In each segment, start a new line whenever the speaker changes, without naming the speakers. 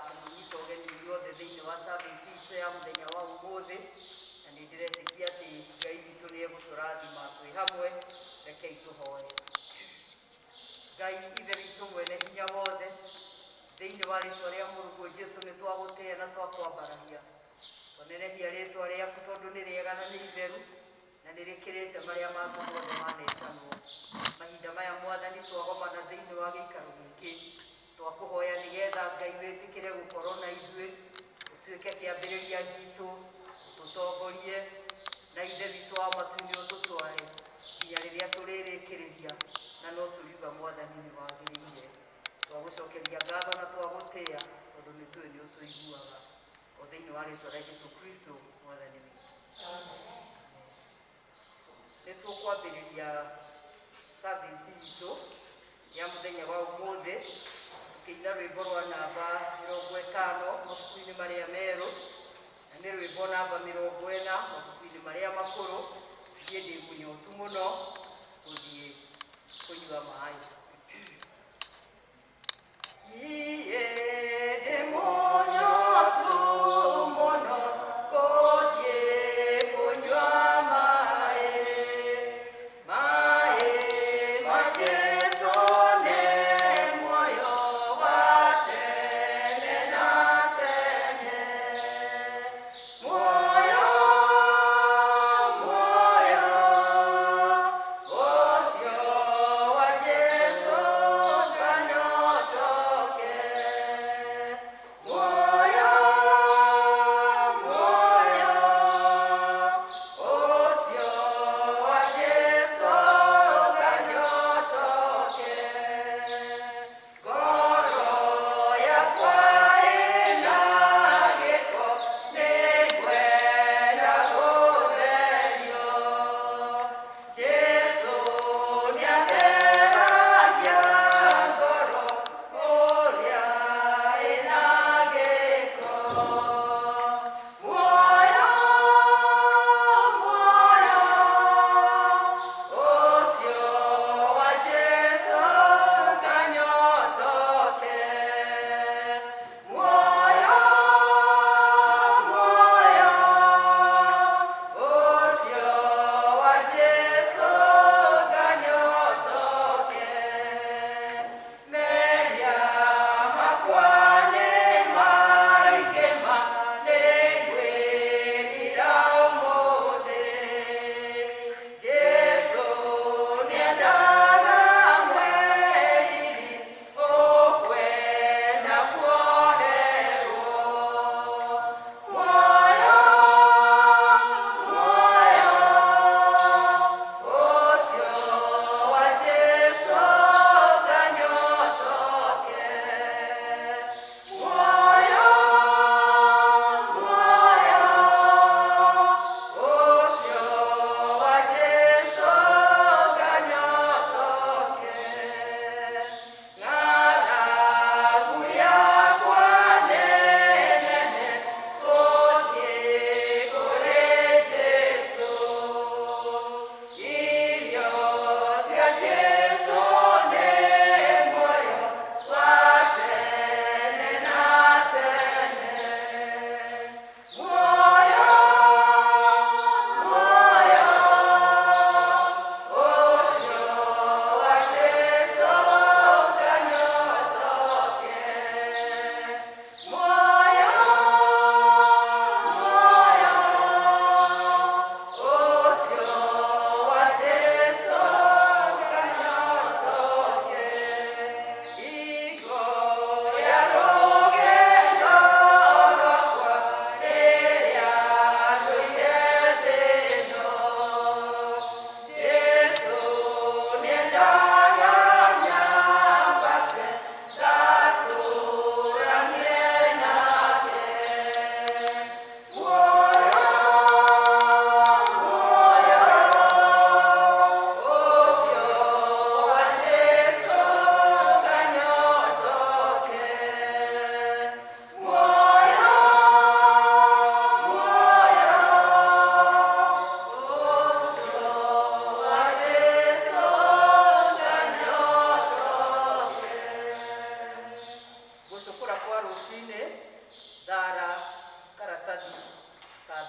Kũmũnyita ũgeni inyuothe thĩinĩ wa service itũ ya mũthenya wa ũmũthĩ, na nĩ ndĩretĩkia atĩ Ngai witũ nĩ egũtũrathima twĩ hamwe. Rekei tũhoe. Ngai Ithe witũ mwene hinya wothe, thĩinĩ wa rĩtwa rĩa Mũrũguo Jesu nĩ twagũtĩĩa na twakwambararia. Twanenehia rĩtwa rĩaku tondũ nĩ rĩega na nĩ itheru na nĩ rĩkĩrĩte marĩa mangĩ mothe manetanwo. Mahinda maya, Mwathani, twagomana thĩinĩ wa gĩikaro gĩkĩ, twakũhoya nĩgetha Ngai wĩtĩkĩre gũkorwo na ithuĩ, ũtuĩke kĩambĩrĩria gitũ, ũtũtongorie, na Ithe witũ wa matu-inĩ ũtũtware nginya rĩrĩa tũrĩrĩkĩrĩria na no tũriuga Mwathani nĩ wagĩrĩire. Twagũcokeria ngatho na twagũtĩĩa tondũ nĩ tũĩ nĩ ũtũiguaga, o thĩinĩ wa rĩtwa rĩa Jesu Kristo Mwathani witũ. Nĩ tũkwambĩrĩria service itũ ya mũthenya wa ũmũthĩ tũkĩina rwĩmbo rwa namba 50 mabuku-inĩ marĩa merũ, na nĩ rwĩmbo namba 40 mabuku-inĩ marĩa makũrũ. Niĩ ndĩ mũnyotu mũno gũthiĩ kũnyua maĩ. Niĩ ndĩ mũnyotu mũno gũthiĩ kũnyua maĩ. Maĩ ma Jesu nĩ muoyo wa tene na tene. Muoyo, muoyo ũcio wa Jesu.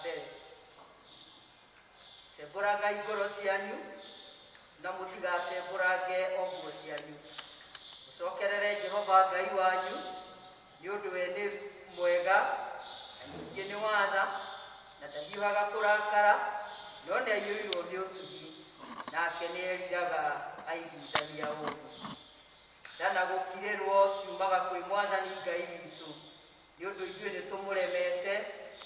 Mbere. Tembũrangai ngoro cianyu na mũtigatembũrange o nguo cianyu. Mũcokerere Jehova Ngai wanyu, nĩ ũndũ we nĩ mwega na ningĩ nĩ watha, na ndahiũhaga kũrakara, no nĩ aiyũirwo nĩ ũtugi, nake nĩ eriraga aiguithania ũũru. Tha na gũkirĩrwo ciumaga kwĩ Mwathani Ngai witũ, nĩ ũndũ ithuĩ nĩ tũmũremete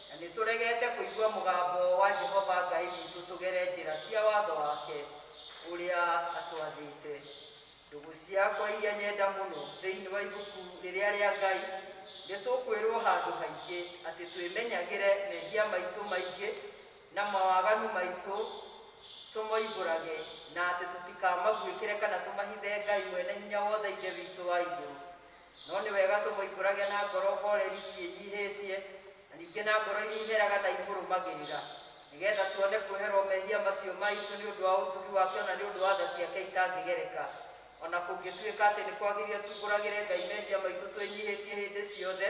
na nĩ tũregete kũigua mũgambo wa Jehova Ngai witũ tũgere njĩra cia watho wake ũrĩa atwathĩte. Ndũgũ ciakwa iria nyenda mũno, thĩinĩ wa ibuku rĩrĩa rĩa Ngai nĩ tũkwĩrwo handũ haingĩ atĩ twĩmenyagĩre mehia maitũ maingĩ na mawaganu maitũ tũmoimbũrage, na atĩ tũtikamaguĩkĩre kana tũmahithe Ngai mwene hinya wothe Ithe witũ wa igũrũ. No nĩ wega tũmoimbũrage na ngoro horeri ciĩnyihĩtie, na ningĩ na ngoro iria iheraga na imũrũmagĩrĩra, nĩgetha tuone kuoherwo mehia macio maitũ nĩ ũndũ wa ũtugi wake ona nĩ ũndũ wa tha ciake itangĩgereka. Ona kũngĩtuĩka atĩ nĩ kwagĩrĩire tumbũragĩre Ngai mehia maitũ twĩnyihĩtie hĩndĩ ciothe,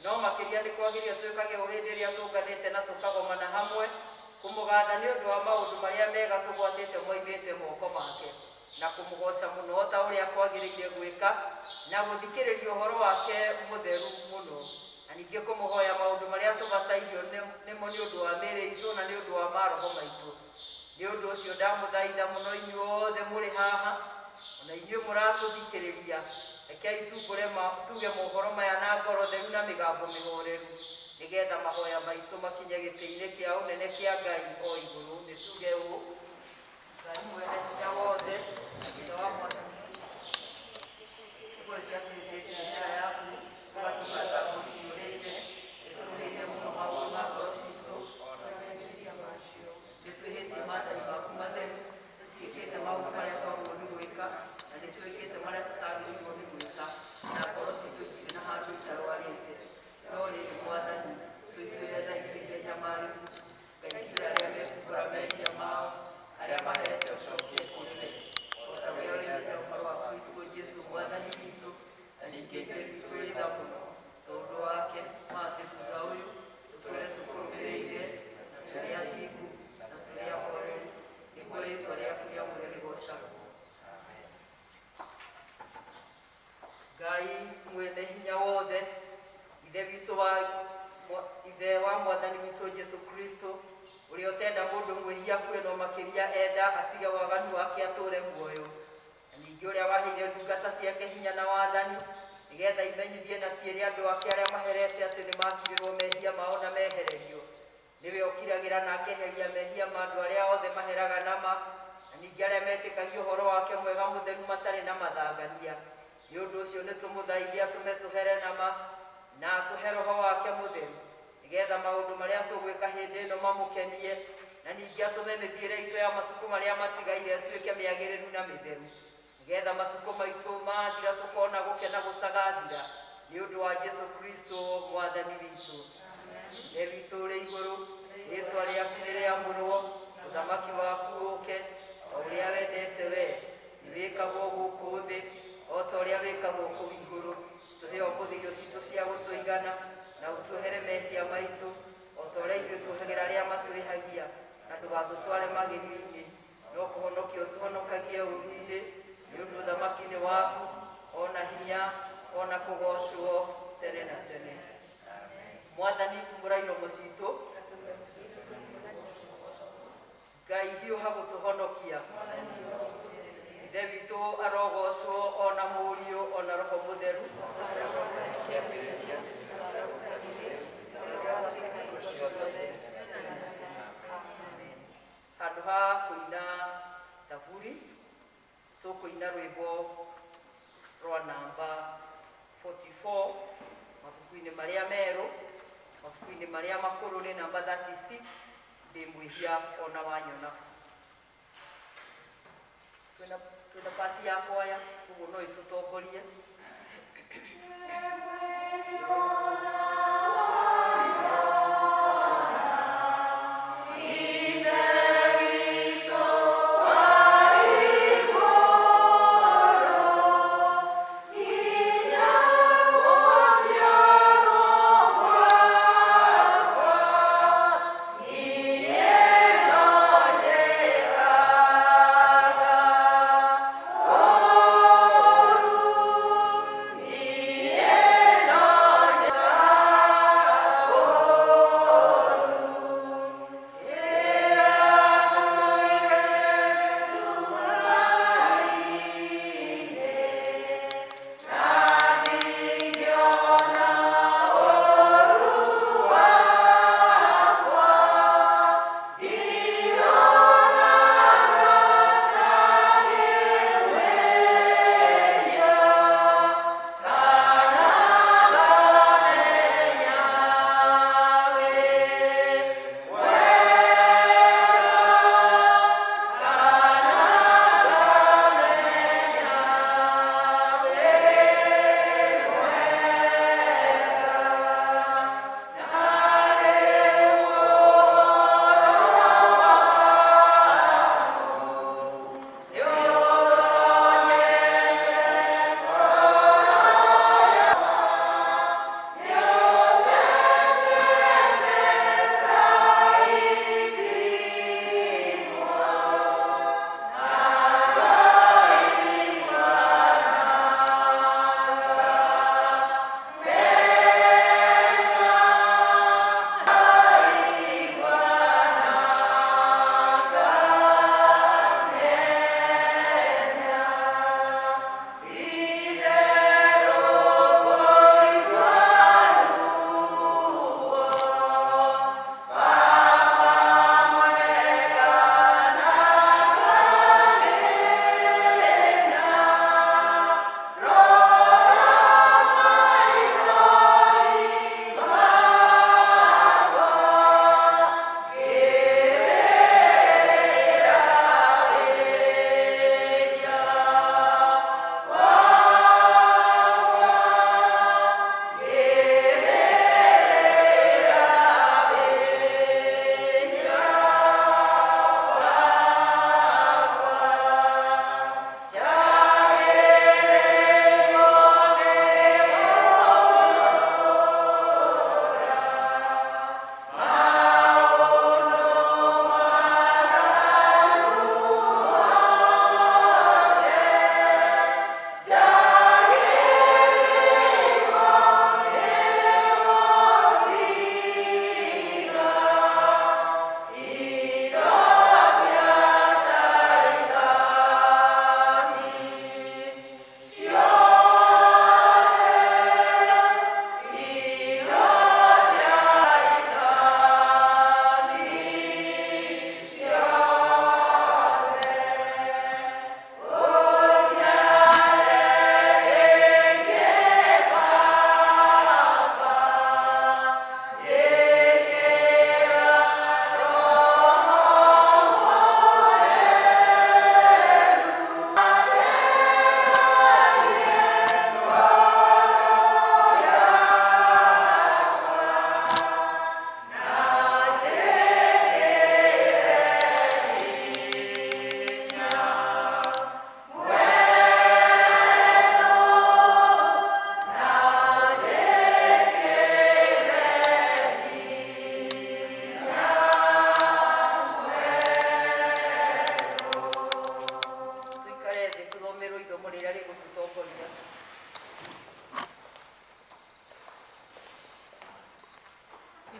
no makĩria nĩ kwagĩrĩire twĩkage ũũ hĩndĩ ĩrĩa tũnganĩte na tũkagomana hamwe kũmũgatha nĩ ũndũ wa maũndũ marĩa mega tũgwatĩte moimĩte moko make, na kũmũgoca mũno ta ũrĩa kwagĩrĩire gwĩka, na gũthikĩrĩria ũhoro wake mũtheru mũno, na ningĩ kũmũhoya maũndũ marĩa tũbatairio nĩmo nĩ ũndũ wa mĩĩrĩ itũ na nĩ ũndũ wa maroho maitũ. Nĩ ũndũ ũcio ndamũthaitha mũno inyuothe mũrĩ haha, ona inyuĩ mũratũthikĩrĩria, rekei tumbũre tuge mohoro maya na ngoro theru na mĩgambo mĩhoreru, nĩgetha mahoya maitũ makinye gĩtĩ-inĩ kĩa ũnene kĩa Ngai o igũrũ. Nĩ tuge ũũ: Ngai mwene hinya wothe, Ithe wa Mwathani, tũgwĩtia atĩ njĩra yaku tũgatungata gũciũrĩte, nĩtũrũhĩte mũno maũndũ ma ngoro citũ, nĩtwĩhĩtie maathani maku matheru, tũtiĩkĩte maũndũ marĩa twagĩrĩirwo nĩ gwĩka, na nĩtwĩkĩte marĩa tũtagĩrĩirwo nĩ gwĩka, na ngoro citũ itirĩ na handũ itarwarĩte. No rĩrĩ Mwathani, tũiguĩre tha ithuĩ iria nyamarĩku. Ngai kira arĩa mekumbũra mehia mao, arĩa maherete ũcokie kũrĩ we, o ta ũrĩa oigĩte ũhoro wa Kristo Jesũ Mwathani witũ, na ningĩ Ithe witũ wĩ tha mũno, tondũ wake matĩ thutha ũyũ tũtũũre tũkũrũmĩrĩire, na tũrĩ athingu na tũrĩ ahoreri, nĩguo rĩĩtwa rĩaku rĩamũre rĩgoocagwo. Ngai mwene hinya wothe, Ithe witũ wa Ithe wa Mwathani witũ Jesũ Kristo, ũrĩa ũtenda mũndũ mwĩhia akue no makĩria enda atige waganu wake atũũre muoyo, na ningĩ ũrĩa waheire ndungata ciake hinya na wathani, nĩgetha imenyithie na ciĩre andũ ake arĩa maherete atĩ nĩ makirĩrwo mehia mao na mehererio. Nĩwe ũkiragĩra na akeheria mehia ma andũ arĩa othe maheraga nama, na ningĩ arĩa metĩkagia ũhoro wake mwega mũtheru matarĩ na mathangania. Nĩ ũndũ ũcio nĩ tũmũthaithia atũme tũhere nama na atũhe roho wake mũtheru, nĩgetha maũndũ marĩa tũgwĩka hĩndĩ ĩno mamũkenie, na ningĩ atũme mĩthiĩre itũ ya matukũ marĩa matigaire ĩtuĩke mĩagĩrĩru na mĩtheru, nĩgetha matukũ maitũ mathira tũkona gũkena gũtagathira, nĩ ũndũ wa Jesũ Kristo Mwathani witũ. Ithe witũ ũrĩ igũrũ, rĩĩtwa rĩaku nĩ rĩamũrwo, ũthamaki waku ũũke, o ũrĩa wendete we, nĩ wĩkagwo gũkũ thĩ o ta ũrĩa wĩkagwo kũu igũrũ. Tũhe ũmũthĩ irio citũ cia gũtũigana, na ũtuohere mehia maitũ o ta ũrĩa ithuĩ tuohagĩra arĩa matwĩhagia, na ndũgatũtware magerio-inĩ, no kũhonokia ũtũhonokagie ũũru-inĩ, nĩ ũndũ ũthamaki nĩ waku, ona hinya, ona kũgoocwo tene na tene. Mwathani, tumũra iromo citũ. Ngai hiũha gũtũhonokia. Ithe witũ arogocwo ona Mũriũ ona Roho Mũtheru. Handũ ha kũina thaburi, tũkũina rwĩmbo rwa namba 44 mabuku-inĩ marĩa merũ, mabuku-inĩ marĩa makũrũ nĩ namba 36, ndĩ mwĩhia ona wanyona. Twĩna pati ya kwaya, koguo no ĩtũtongorie.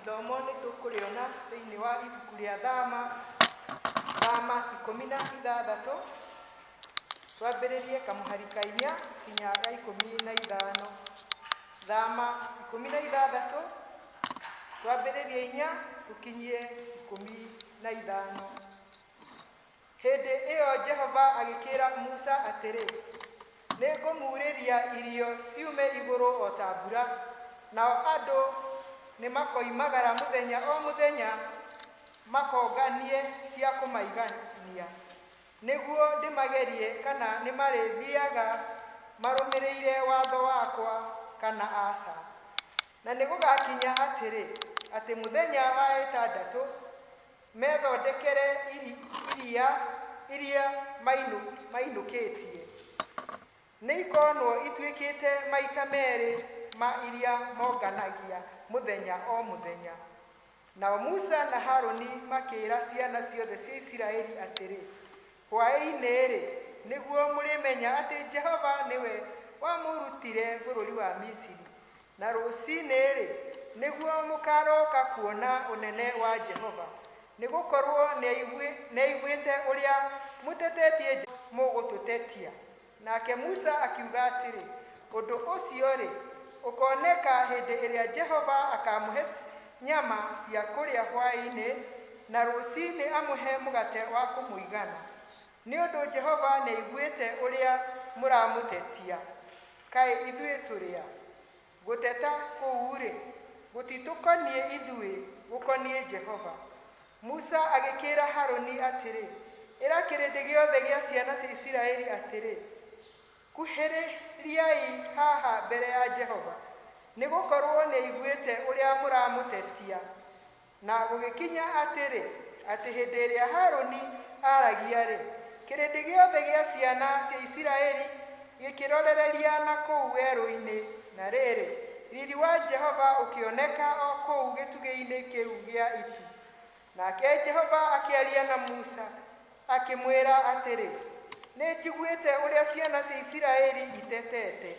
Ithomo nĩ tũkũrĩona thĩinĩ wa ibuku rĩa Thama, Thama 16, twambĩrĩrie kamũhari ka 4 nginya ga 15. Thama 16, twambĩrĩrie 4 tũkinyie 15. Hĩndĩ ĩyo Jehova agĩkĩra Musa atĩrĩ, nĩngũmurĩria irio ciume igũrũ o ta mbura, nao andũ nĩmakoimagara mũthenya o mũthenya makonganie cia kũmaigania, nĩguo ndĩmagerie kana nĩmarĩthiiaga marũmĩrĩire watho wakwa kana aca. Na nĩgũgakinya atĩrĩ, atĩ mũthenya wa ĩtandatũ methondekere iria mainũkĩtie, nĩikonwo ituĩkĩte maita merĩ ma iria monganagia mũthenya o mũthenya. Nao Musa na Harũni makĩĩra ciana ciothe cia Isiraeli atĩrĩ, hwaĩ-inĩ-rĩ, nĩguo mũrĩmenya atĩ Jehova nĩwe wamũrutire bũrũri wa Misiri, na rũcinĩ-rĩ, nĩguo mũkaroka kuona ũnene wa Jehova, nĩgũkorwo nĩaiguĩte ũrĩa mũtetetie mũgũtũtetia. Nake Musa akiuga atĩrĩ, ũndũ ũcio-rĩ, ũkooneka hĩndĩ ĩrĩa Jehova akamũhe nyama cia kũrĩa hwaĩ-inĩ, na rũcinĩ amũhe mũgate wa kũmũigana, nĩ ũndũ Jehova nĩaiguĩte ũrĩa mũramũtetia. Kaĩ ithuĩ tũrĩa? Gũteta kũu-rĩ, gũtitũkoniĩ ithuĩ, gũkoniĩ Jehova. Musa agĩkĩra Harũni atĩrĩ, ĩra kĩrĩndĩ gĩothe gĩa ciana cia Isiraeli atĩrĩ, kuhĩrĩriai haha mbere ya Jehova, nĩgũkorwo nĩaiguĩte ũrĩa mũramũtetia. Na gũgĩkinya atĩrĩ, atĩ hĩndĩ ĩrĩa Harũni aaragia-rĩ, kĩrĩndĩ gĩothe gĩa ciana cia Isiraeli gĩkĩrorereria na kũu werũ-inĩ, na rĩrĩ, riri wa Jehova ũkĩoneka o kũu gĩtugĩ-inĩ kĩu gĩa itu. Nake Jehova akĩaria na Musa, akĩmwĩra atĩrĩ, nĩnjiguĩte ũrĩa ciana cia Isiraeli itetete.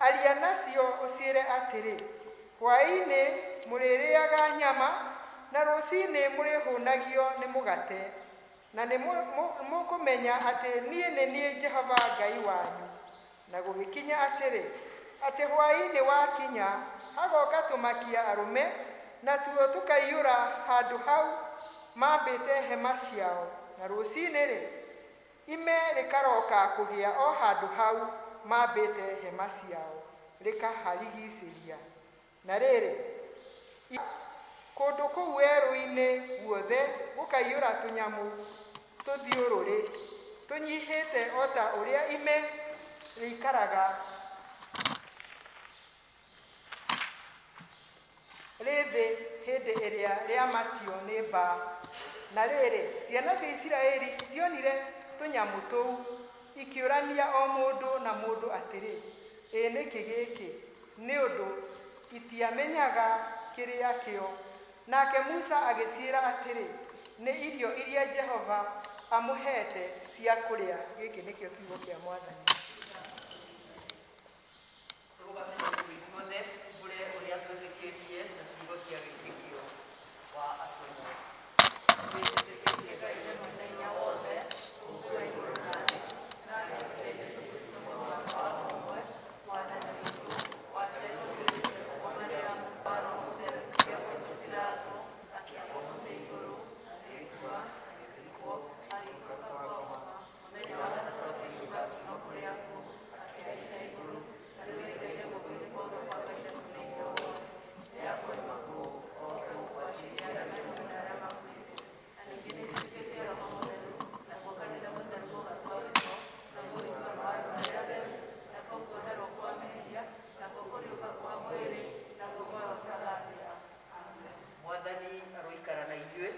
Aria nacio ũciĩre atĩrĩ, hwaĩ-inĩ mũrĩrĩaga nyama, na rũcinĩ mũrĩhũnagio nĩ mũgate, na nĩ mũkũmenya atĩ niĩ nĩ niĩ Jehova Ngai wanyu. Na gũgĩkinya atĩrĩ, atĩ hwaĩ-inĩ wakinya, hagoka tũmakia arũme, natuo tũkaiyũra handũ hau mambĩte hema ciao, na rũcinĩ-rĩ, ime rĩkaroka kũgĩa o handũ hau mambĩte hema ciao, rĩkaharigicĩria. Na rĩrĩ, kũndũ kũu werũ-inĩ guothe gũkaiyũra tũnyamũ tũthiũrũrĩ, tũnyihĩte o ta ũrĩa ime rĩikaraga rĩ thĩ hĩndĩ ĩrĩa rĩamatio nĩ mbaa. Na rĩrĩ, ciana cia Isiraeli cionire tũnyamũ tũu, ikĩũrania o mũndũ na mũndũ atĩrĩ, ĩ nĩkĩ gĩkĩ? Nĩ ũndũ itiamenyaga kĩrĩa kĩo. Nake Musa agĩciĩra atĩrĩ, nĩ irio iria Jehova amũheete cia kũrĩa. Gĩkĩ nĩkĩo kiugo kĩa Mwathani.
Tũrũgame ithuothe tumbũre ũrĩa twĩtĩkĩtie na ciugo cia wĩtĩkio wa atũmwo. Twĩtĩkĩtie Ngai we mwene hinya wothe, Mũũmbi wa igũrũ na thĩ, na agĩtũhe Jesũ Kristũ Mũrũ wake wa mũmwe, Mwathani witũ, waciarirwo kũhĩtũkĩra kwa Mariamu wa Roho Mũtheru, kĩa Pontio Pilato, akĩambwo mũtĩ igũrũ, agĩkua, agĩthikwo, agĩikũrũka kwa ngoma, mũthenya wa gatatũ akĩriũka akiuma kũrĩ akuũ, akĩhaica igũrũ, na rĩu aikaire guoko-inĩ kwa ũrĩo kwa Ngai Ithe mwene hinya wothe. Nĩakoima kũu oke gũkwaciria arĩa marĩ muoyo na arĩa makuĩte. Na ningĩ nĩnjĩtĩkĩtie Roho Mũtheru, naguo kanitha mũtheru Mũgatolĩko, naguo ũiguano wa andũ arĩa atheru, nakuo kuoherwo kwa mehia, nakuo kũriũka kwa mwĩrĩ, naguo muoyo ũtagathira. Amen. Mwathani aroikara na inyuĩ.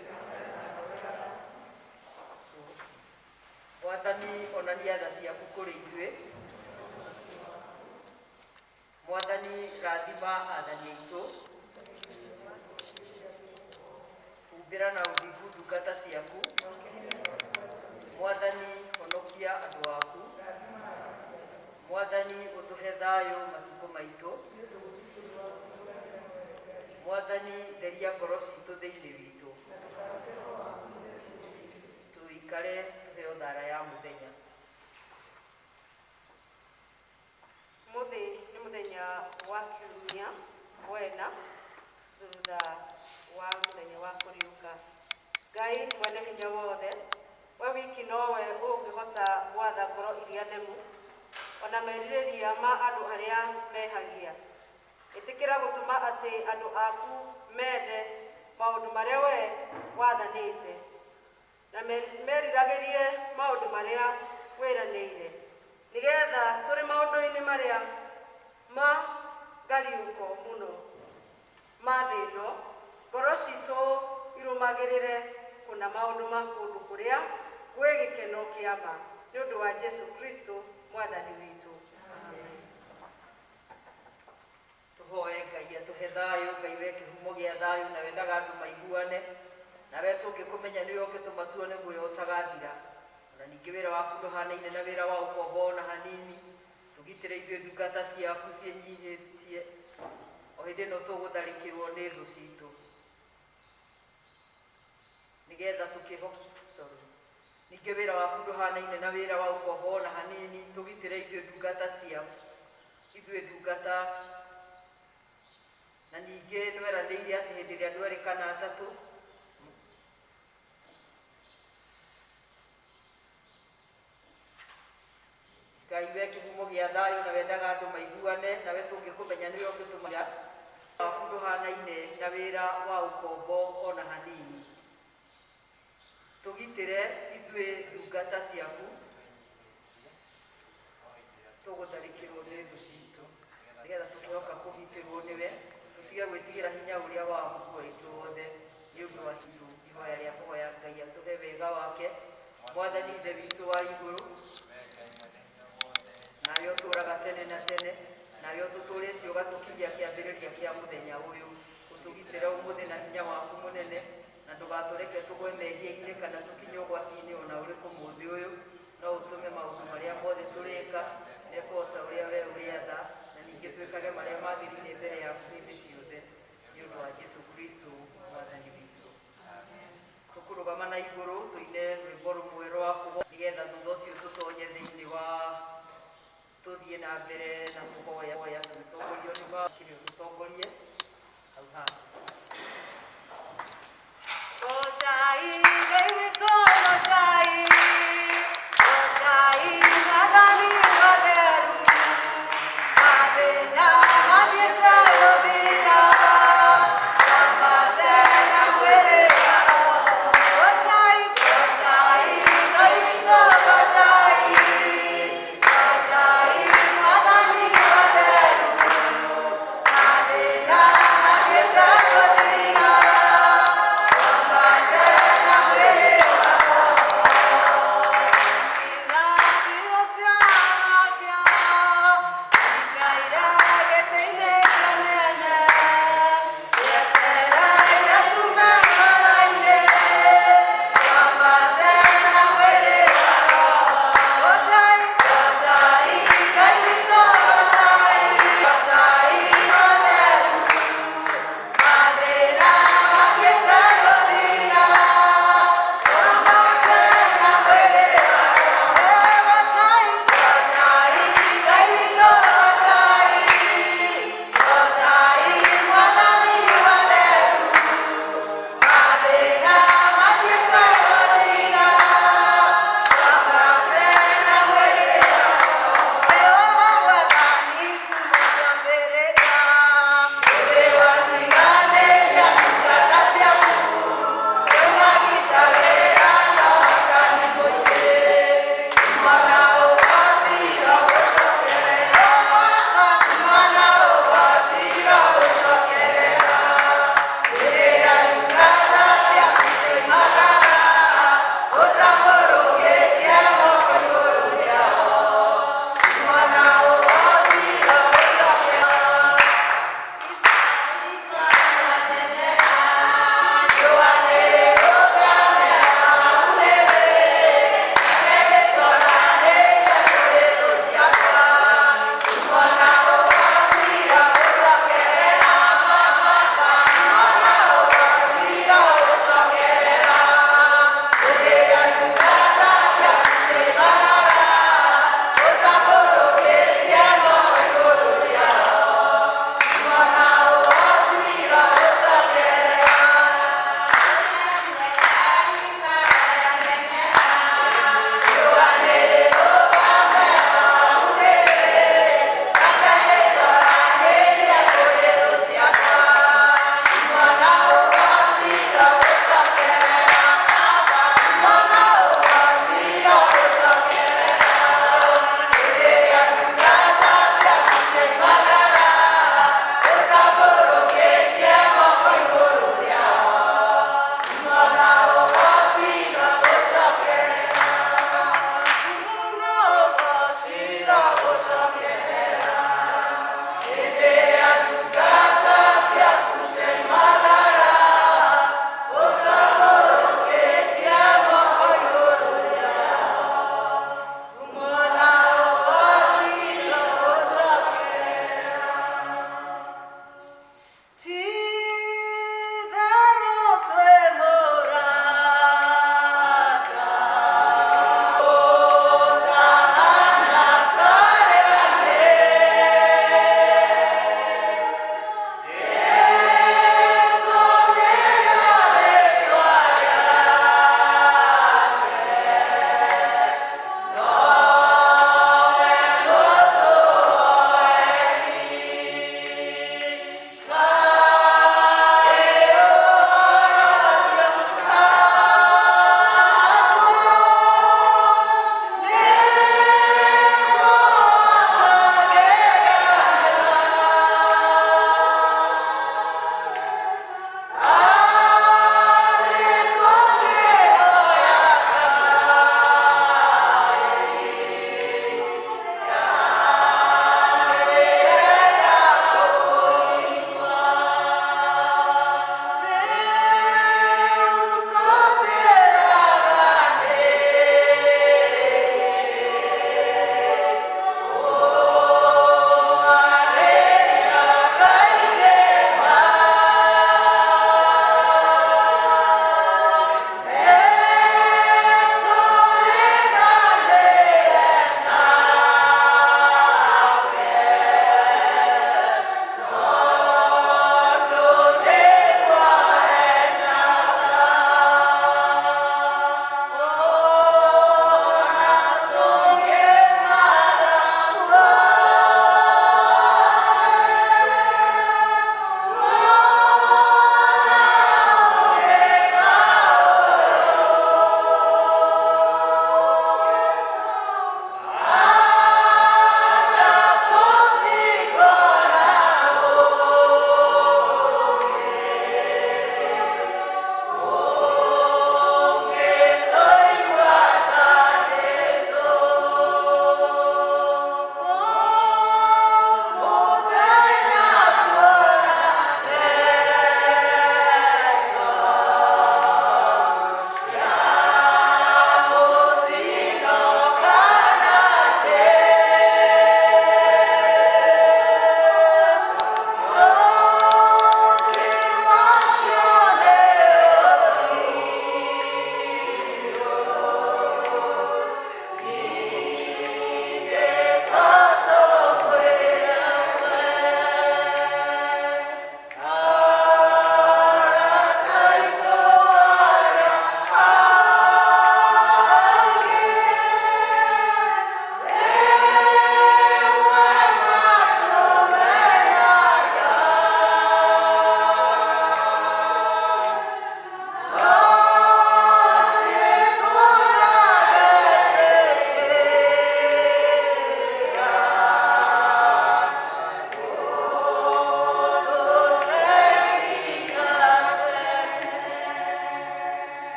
Mwathani onania tha ciaku kũrĩ ithuĩ. Mwathani rathima athani aitũ. Humbĩra na ũthingu ndungata ciaku. Mwathani honokia andũ aku. Mwathani ũtũhe thayũ matukũ maitũ. Mwathani theria ngoro citũ thĩinĩ witũ, tũikare tũheo thara ya mũthenya.
Mũthĩ nĩ mũthenya wa kiumia wena thutha wa mũthenya wa kũriũka. Ngai mwene hinya wothe, we wiki nowe ũngĩhota gwatha ngoro iria nemu ona merirĩria ma andũ arĩa mehagia. Ĩtĩkĩra gũtũma atĩ andũ aku mende maũndũ marĩa we wathanĩte na meriragĩrie maũndũ marĩa wĩranĩire, nĩgetha tũrĩ maũndũ-inĩ marĩa ma ngariũko mũno ma thĩ ĩno, ngoro citũ irũmagĩrĩre kũna maũndũ ma kũndũ kũrĩa gwĩ gĩkeno kĩa ma, nĩ ũndũ wa Jesũ Kristo mwathani witũ. Amen.
Tũhoe Ngai atũhe thayũ. Ngai we kĩhumo gĩa thayũ na wendaga andũ maiguane, nawe tũngĩkũmenya nĩwe ũngĩtũma tuone muoyo ũtagathira. Ona ningĩ wĩra waku ndũhanaine na wĩra wa ũkombo ona hanini. Tũgitĩre ithuĩ ndungata ciaku ciĩnyihĩtie o hĩndĩ ĩno tũgũtharĩkĩrwo nĩ thũ citũ, nĩgetha tũkĩho sorry. Ningĩ wĩra waku ndũhanaine na wĩra wa ũkombo ona hanini. Tũgitĩre ithuĩ ndungata ciaku, ithuĩ ndungata. Na ningĩ nĩweranĩire atĩ hĩndĩ ĩrĩa andũ erĩ kana atatũ Ngai we kĩhumo gĩa thayũ na wendaga andũ maiguane, nawe tũngĩkũmenya nĩwe ũngĩtũma waku ndũhanaine na wĩra wa ũkombo ona hanini. Tũgitĩre ithuĩ ndungata ciaku tũgũtharĩkĩrwo nĩ thũ citũ, nĩgetha tũkĩhoka kũgitĩrwo nĩwe, tũtige gwĩtigĩra hinya ũrĩa wa muoyo witũ wothe. Nĩ ũndũ wa citũ ihoya rĩa kũhoya Ngai atũhe wega wake. Mwathani Ithe witũ wa igũrũ, nawe ũtũũraga tene na tene, nawe ũtũtũũrĩtie ũgatũkinyia kĩambĩrĩria kĩa mũthenya ũyũ, ũtũgitĩre ũmũthĩ na hinya waku mũnene, na ndũgatũreke tũgwe mehia-inĩ kana tũkinye ũgwati-inĩ ona ũrĩkũ mũthĩ ũyũ. No ũtũme maũndũ marĩa mothe tũrĩka mekwo ta ũrĩa we ũrĩatha, na ningĩ twĩkage marĩa magĩrĩire mbere yaku hĩndĩ ciothe, nĩ ũndũ wa Jesũ Kristo mwathani witũ. Tũkũrũgama na igũrũ tũine rwĩmbo rũmwe rwa kũhoya, nĩgetha thutha ũcio tũtonye thĩinĩ wa tũthiĩ na mbere na kũhoya hoya tũgĩtongorio nĩ kĩrĩ ũtũtongorie hau handũ.
Gocaai Ngai witũ, gocaai, gocaai Mwathani mũtheru, mathĩna mathiĩte gũthira, twambate na mwĩrĩ na roho. Gocaai, gocaai Ngai witũ, gocaai, gocaai Mwathani mũtheru,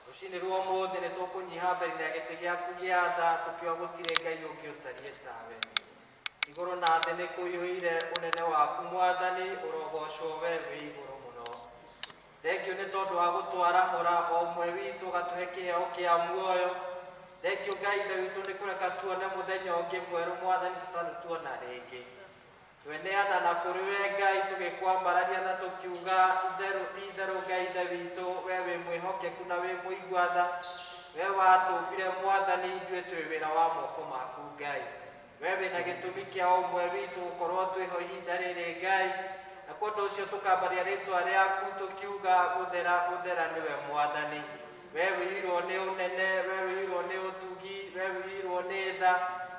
Rũcinĩ rwa ũmũthĩ nĩ tũkũnyiha mbere ya gĩtĩ gĩaku gĩa tha tũkiuga gũtirĩ Ngai ũngĩ ũtariĩ tawe. Igũrũ na thĩ nĩ kũiyũire ũnene waku Mwathani, ũrogocwo we wĩ igũrũ mũno. Thengiũ nĩ tondũ wa gũtwarahũra o ũmwe witũ ũgatũhe kĩheo kĩa muoyo. Thengiũ Ngai Ithe witũ nĩ kũreka tuone mũthenya ũngĩ mwerũ Mwathani tũtarĩ tuona rĩngĩ. Tweneana na kũrĩ we Ngai tũgĩkwambararia na tũkiuga itherũ ti itherũ Ngai Ithe witũ we wĩ mwĩhokeku na wĩ mũigua tha. We watũmbire Mwathani ithuĩ twĩ wĩra wa moko maku Ngai. We wĩna gĩtũmi kĩa ũmwe witũ gũkorwo twĩho ihinda rĩrĩ Ngai, na kwa ũndũ ũcio tũkambaria rĩtwa rĩaku tũkiuga gũthera gũthera nĩwe Mwathani. We wĩirwo nĩ ũnene, we wĩirwo nĩ ũtugi, we wĩirwo nĩ tha,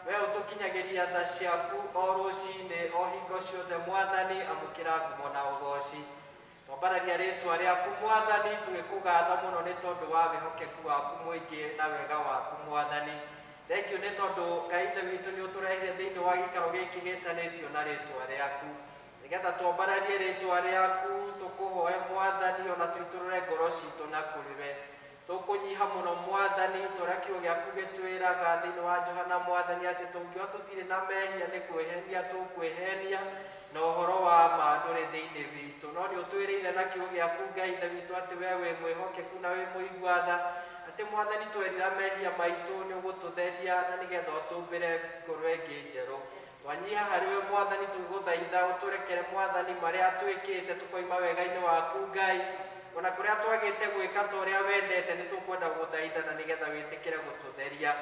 we ũtũkinyagĩria tha ciaku o rũcinĩ o hingo ciothe Mwathani, amũkĩra ngumo na ũgoci. Twambararia rĩtwa rĩaku Mwathani tũgĩkũgatha mũno nĩ tondũ wa wĩhokeku waku mũingĩ na wega waku Mwathani. Thengiũ nĩ tondũ Ngai Ithe witũ nĩ ũtũrehire thĩinĩ wa gĩikaro gĩkĩ gĩtanĩtio na rĩtwa rĩaku, nĩgetha twambararie rĩtwa rĩaku tũkũhoe Mwathani ona tũitũrũre ngoro citũ na kũrĩ we. Tũkũnyiha mũno Mwathani tũrĩa kiugo gĩaku gĩtwĩraga thĩinĩ wa Johana Mwathani atĩ tũngiuga tũtirĩ na mehia nĩ kwĩhenia tũkwĩhenia na ũhoro wa ma ndũrĩ thĩinĩ witũ. No nĩ ũtwĩrĩire na kiugo gĩaku Ngai Ithe witũ atĩ we wĩ mwĩhokeku na wĩ mũigua tha, atĩ Mwathani twerira mehia maitũ nĩ ũgũtũtheria na nĩgetha ũtũmbĩre ngoro ĩngĩ njerũ. Twanyiha harĩ we Mwathani tũgĩgũthaitha ũtũrekere Mwathani marĩa twĩkĩte tũkoima wega-inĩ waku Ngai, ona kũrĩa twagĩte gwĩka ta ũrĩa wendete nĩ tũkwenda gũthaitha na nĩgetha wĩtĩkĩre gũtũtheria.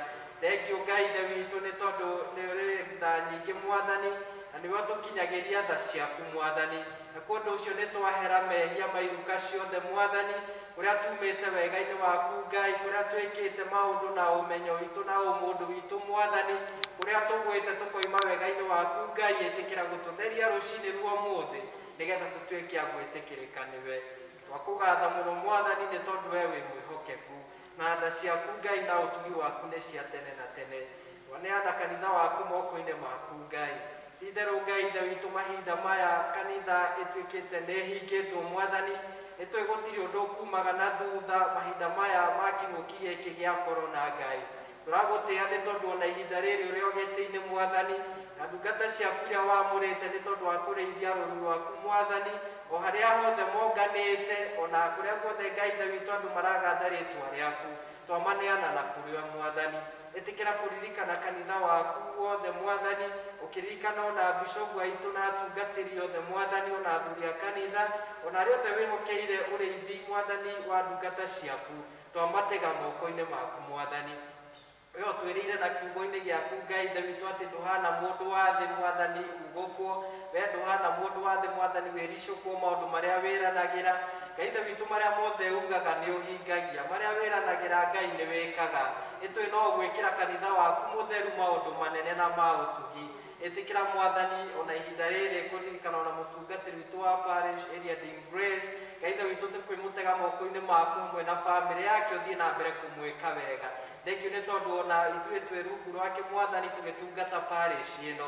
Thengiũ Ngai Ithe witũ nĩ tondũ nĩ ũrĩ tha nyingĩ Mwathani, na nĩwe ũtũkinyagĩria tha ciaku Mwathani. Na kwa ũndũ ũcio nĩ twahera mehia ma iruka ciothe Mwathani, kũrĩa tumĩte wega-inĩ waku Ngai, kũrĩa twĩkĩte maũndũ na ũmenyo witũ na ũmũndũ witũ Mwathani, kũrĩa tũgwĩte tũkoima wega-inĩ waku Ngai, ĩtĩkĩra gũtũtheria rũcinĩ rwa ũmũthĩ nĩgetha tũtuĩke a gwĩtĩkĩrĩka nĩwe. Twakũgatha mũno Mwathani nĩ tondũ we wĩ mwĩhokeku, na tha ciaku Ngai na ũtugi waku nĩ cia tene na tene. Twaneana kanitha waku moko-inĩ maku Ngai. Ti itherũ Ngai Ithe witũ mahinda maya kanitha ĩtuĩkĩte nĩ ĩhingĩtwo Mwathani, nĩ tũĩ gũtirĩ ũndũ ũkumaga na thutha mahinda maya ma kĩng'ũki gĩkĩ gĩa korona Ngai. Tũragũtĩa nĩ tondũ ona ihinda rĩrĩ ũrĩ o gĩtĩ-inĩ Mwathani, na ndungata ciaku iria wamũrĩte nĩ tondũ wa kũrĩithia rũũru rwaku Mwathani, o harĩa hothe monganĩte, ona kũrĩa guothe Ngai Ithe witũ andũ maragatha rĩtwa rĩaku, twamaneana na kũrĩ we Mwathani. Ĩtĩkĩra kũririkana kanitha waku wothe Mwathani, ũkĩririkana ona bishopu aitũ na atungatĩri othe Mwathani, ona athuri a kanitha, ona arĩa othe wĩhokeire ũrĩithi Mwathani wa ndungata ciaku, twamatega moko-inĩ maku Mwathani. We ũtwĩrĩire na kiugo-inĩ gĩaku Ngai Ithe witũ atĩ ndũhana mũndũ wa thĩ Mwathani ugũkwo, we ndũhana mũndũ wa thĩ Mwathani wĩricũkwo maũndũ marĩa wĩranagĩra. Ngai Ithe witũ marĩa mothe ugaga nĩ ũhingagia, marĩa wĩranagĩra Ngai nĩ wĩkaga. Nĩ tũĩ no ũgwĩkĩra kanitha waku mũtheru maũndũ manene na ma ũtugi. Ĩtĩkĩra Mwathani ona ihinda rĩrĩ kũririkana ona mũtungatĩri witũ wa parish area Dean Grace, Ngai Ithe witũ tũkwĩmũtega moko-inĩ maku hamwe na bamĩrĩ yake ũthiĩ na mbere kũmwĩka wega. Thengiũ nĩ tondũ ona ithuĩ twĩ rungu rwake Mwathani tũgĩtungata parish ĩno.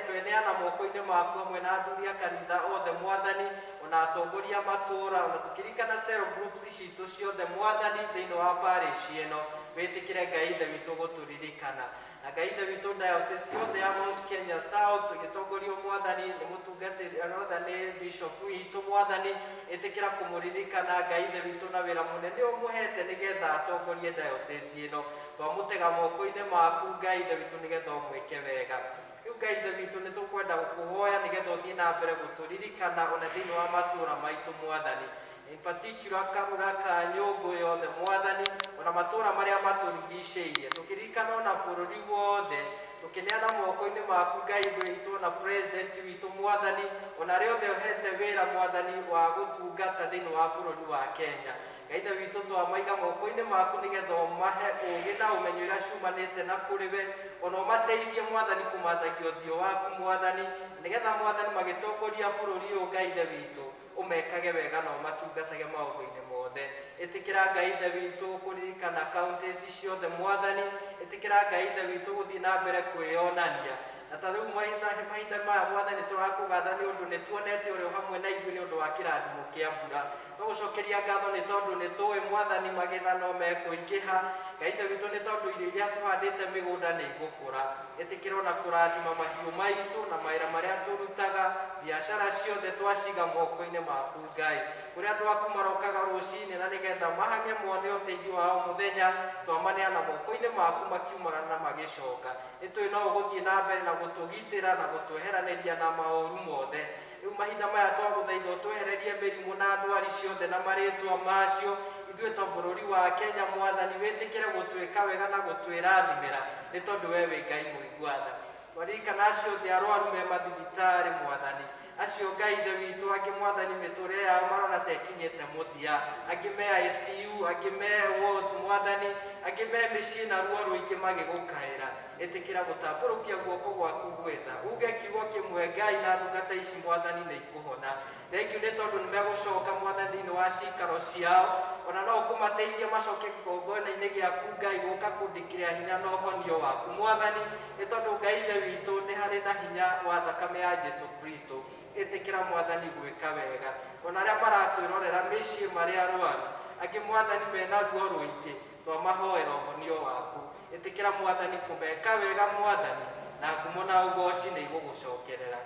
Tweneana moko-inĩ maku hamwe na athuri a kanitha othe Mwathani, ona atongoria a matũũra, ona tũkĩririkana cell groups citũ ciothe Mwathani thĩinĩ wa parish ĩno. Wĩtĩkĩre Ngai Ithe witũ gũtũririkana. Na Ngai Ithe witũ diocese yothe ya Mount Kenya South tũgĩtongorio Mwathani nĩ mũtungatĩri othe nĩ bishop witũ Mwathani, ĩtĩkĩra kũmũririkana Ngai Ithe witũ na wĩra mũnene ũmũhete nĩgetha atongorie diocese ĩno. Twamũtega moko-inĩ maku Ngai Ithe witũ nĩgetha ũmwĩke wega. Rĩu Ngai Ithe witũ nĩ tũkwenda gũkũhoya nĩgetha ũthiĩ na mbere gũtũririkana ona thĩinĩ wa matũũra maitũ Mwathani. In particular Karura ka Nyũngũ yothe Mwathani, ona matũũra marĩa matũrigicĩirie, tũkĩririkana ona bũrũri wothe, tũkĩneana moko-inĩ maku Ngai Ithe witũ ona president witũ Mwathani, ona arĩa othe ũhete wĩra Mwathani wa gũtungata thĩinĩ wa bũrũri wa Kenya. Ngai Ithe witũ twamaiga moko-inĩ maku nĩgetha ũmahe ũũgĩ na ũmenyo iria ciumanĩte na kũrĩ we, ona ũmateithie Mwathani kũmathagia ũthiũ waku Mwathani, nĩgetha Mwathani magĩtongoria bũrũri ũyũ Ngai Ithe witũ ũmekage wega na ũmatungatage maũndũ-inĩ mothe. Ĩtĩkĩra Ngai Ithe witũ kũririkana counties ciothe Mwathani, ĩtĩkĩra Ngai Ithe witũ gũthiĩ na mbere kwĩyonania. Na ta rĩu mahinda maya Mwathani tũrakũgatha nĩ ũndũ nĩ tuonete ũrĩ hamwe na ithuĩ nĩ ũndũ wa kĩrathimo kĩa mbura. Tũgũcokeria ngatho nĩ tondũ nĩ tũĩ Mwathani magetha no mekũingĩha. Ngai Ithe witũ nĩ tondũ irio iria tũhandĩte mĩgũnda nĩ igũkũra. Ĩtĩkĩra ona kũrathima mahiũ maitũ na mawĩra marĩa tũrutaga, biacara ciothe twaciga moko-inĩ maku Ngai. Kũrĩa andũ aku marokaga rũcinĩ na nĩgetha mahange mone ũteithio wao mũthenya, twamaneana moko-inĩ maku makiumaga na magĩcoka. Nĩ tũĩ no ũgũthiĩ na mbere na gũtũgitĩra na gũtweheranĩria na maũru mothe. Rĩu mahinda maya twagũthaitha ũtwehererie mĩrimũ na ndwari ciothe na marĩtwa macio. Ithuĩ ta bũrũri wa Kenya Mwathani wĩtĩkĩre gũtwĩka wega na gũtwĩrathimĩra nĩ tondũ we wĩ Ngai mũigua tha. Twaririkana acio othe arwaru me mathibitarĩ Mwathani, acio Ngai Ithe witũ angĩ Mwathani mĩtũrĩre yao marona ta ĩkinyĩte mũthia, angĩ me ICU, angĩ me wards Mwathani, angĩ me mĩciĩ na ruo rũingĩ magĩgũkaĩra. Ĩtĩkĩra gũtambũrũkia guoko gwaku gwetha uge kiugo kĩmwe Ngai na ndungata ici Mwathani nĩ ikũhona. Thengiũ nĩ tondũ nĩ megũcoka Mwathani thĩinĩ wa cikaro ciao, ona no ũkũmateithia macoke kĩgongona-inĩ gĩaku Ngai gũka kũndĩkĩrĩa hinya na ũhonio waku Mwathani, nĩ tondũ Ngai Ithe witũ nĩ harĩ na hinya wa thakame ya Jesu Kristo. Ĩtĩkĩra Mwathani gwĩka wega. Ona arĩa maratwĩrorera mĩciĩ marĩ arwaru, angĩ Mwathani mena ruo rũingĩ, twamahoera ũhonio waku. Ĩtĩkĩra Mwathani kũmeka wega Mwathani, na ngumo na ũgoci nĩ igũgũcokerera.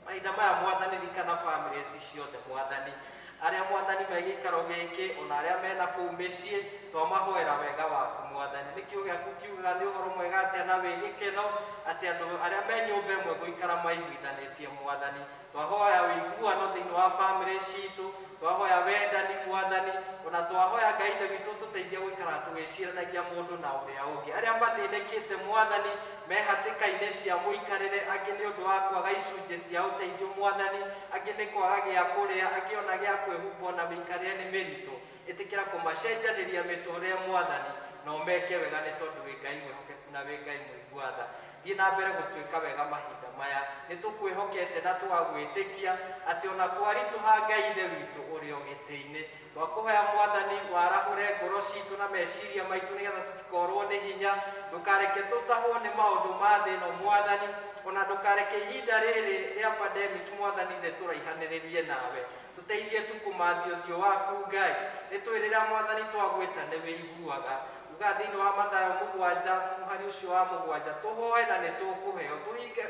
Mahinda maya Mwathani ririkana bamĩrĩ ici ciothe Mwathani, arĩa Mwathani me gĩikaro gĩkĩ ona arĩa mena kũu mĩciĩ, twamahoera wega waku Mwathani. Nĩ kiugo gĩaku kiugaga nĩ ũhoro mwega atĩa na wĩ gĩkeno atĩ andũ arĩa me nyũmba ĩmwe gũikara maiguithanĩtie Mwathani. Twahoya ũiguano thĩinĩ wa bamĩrĩ citũ, twahoya wendani Mwathani, ona twahoya Ngai Ithe witũ tũteithie gũikara tũgĩciranagia mũndũ na ũrĩa ũngĩ. Arĩa mathĩnĩkĩte Mwathani me hatĩka-inĩ cia mũikarĩre, angĩ nĩ ũndũ wa kwaga icunjĩ cia ũteithio Mwathani, angĩ nĩ kwaga gĩa kũrĩa, angĩ ona gĩa kwĩhumba ona mĩikarĩre nĩ mĩritũ. Ĩtĩkĩra kũmacenjanĩria mĩtũrĩre Mwathani na ũmeke wega nĩ tondũ wĩ Ngai mwĩhokeku na wĩ Ngai mũigua tha. Thiĩ na mbere gũtuĩka wega mahinda maya. Nĩ tũkwĩhokete na tũgagwĩtĩkia atĩ ona kwaritũha Ngai Ithe witũ ũrĩ o gĩtĩ-inĩ. Twakũhoya Mwathani warahũre ngoro citũ na meciria maitũ nĩgetha tũtikorwo nĩ hinya. Ndũkareke tũtahwo nĩ maũndũ ma thĩ ĩno Mwathani, ona ndũkareke ihinda rĩrĩ rĩa pandemic Mwathani rĩtũraihanĩrĩrie nawe. Tũteithie tu kũmathia ũthiũ waku Ngai. Nĩ tũĩ rĩrĩa Mwathani twagwĩta nĩ wĩiguaga. Uga thĩinĩ wa Mathayo 7 mũhari ũcio wa 7 tũhoe na nĩ tũkũheo,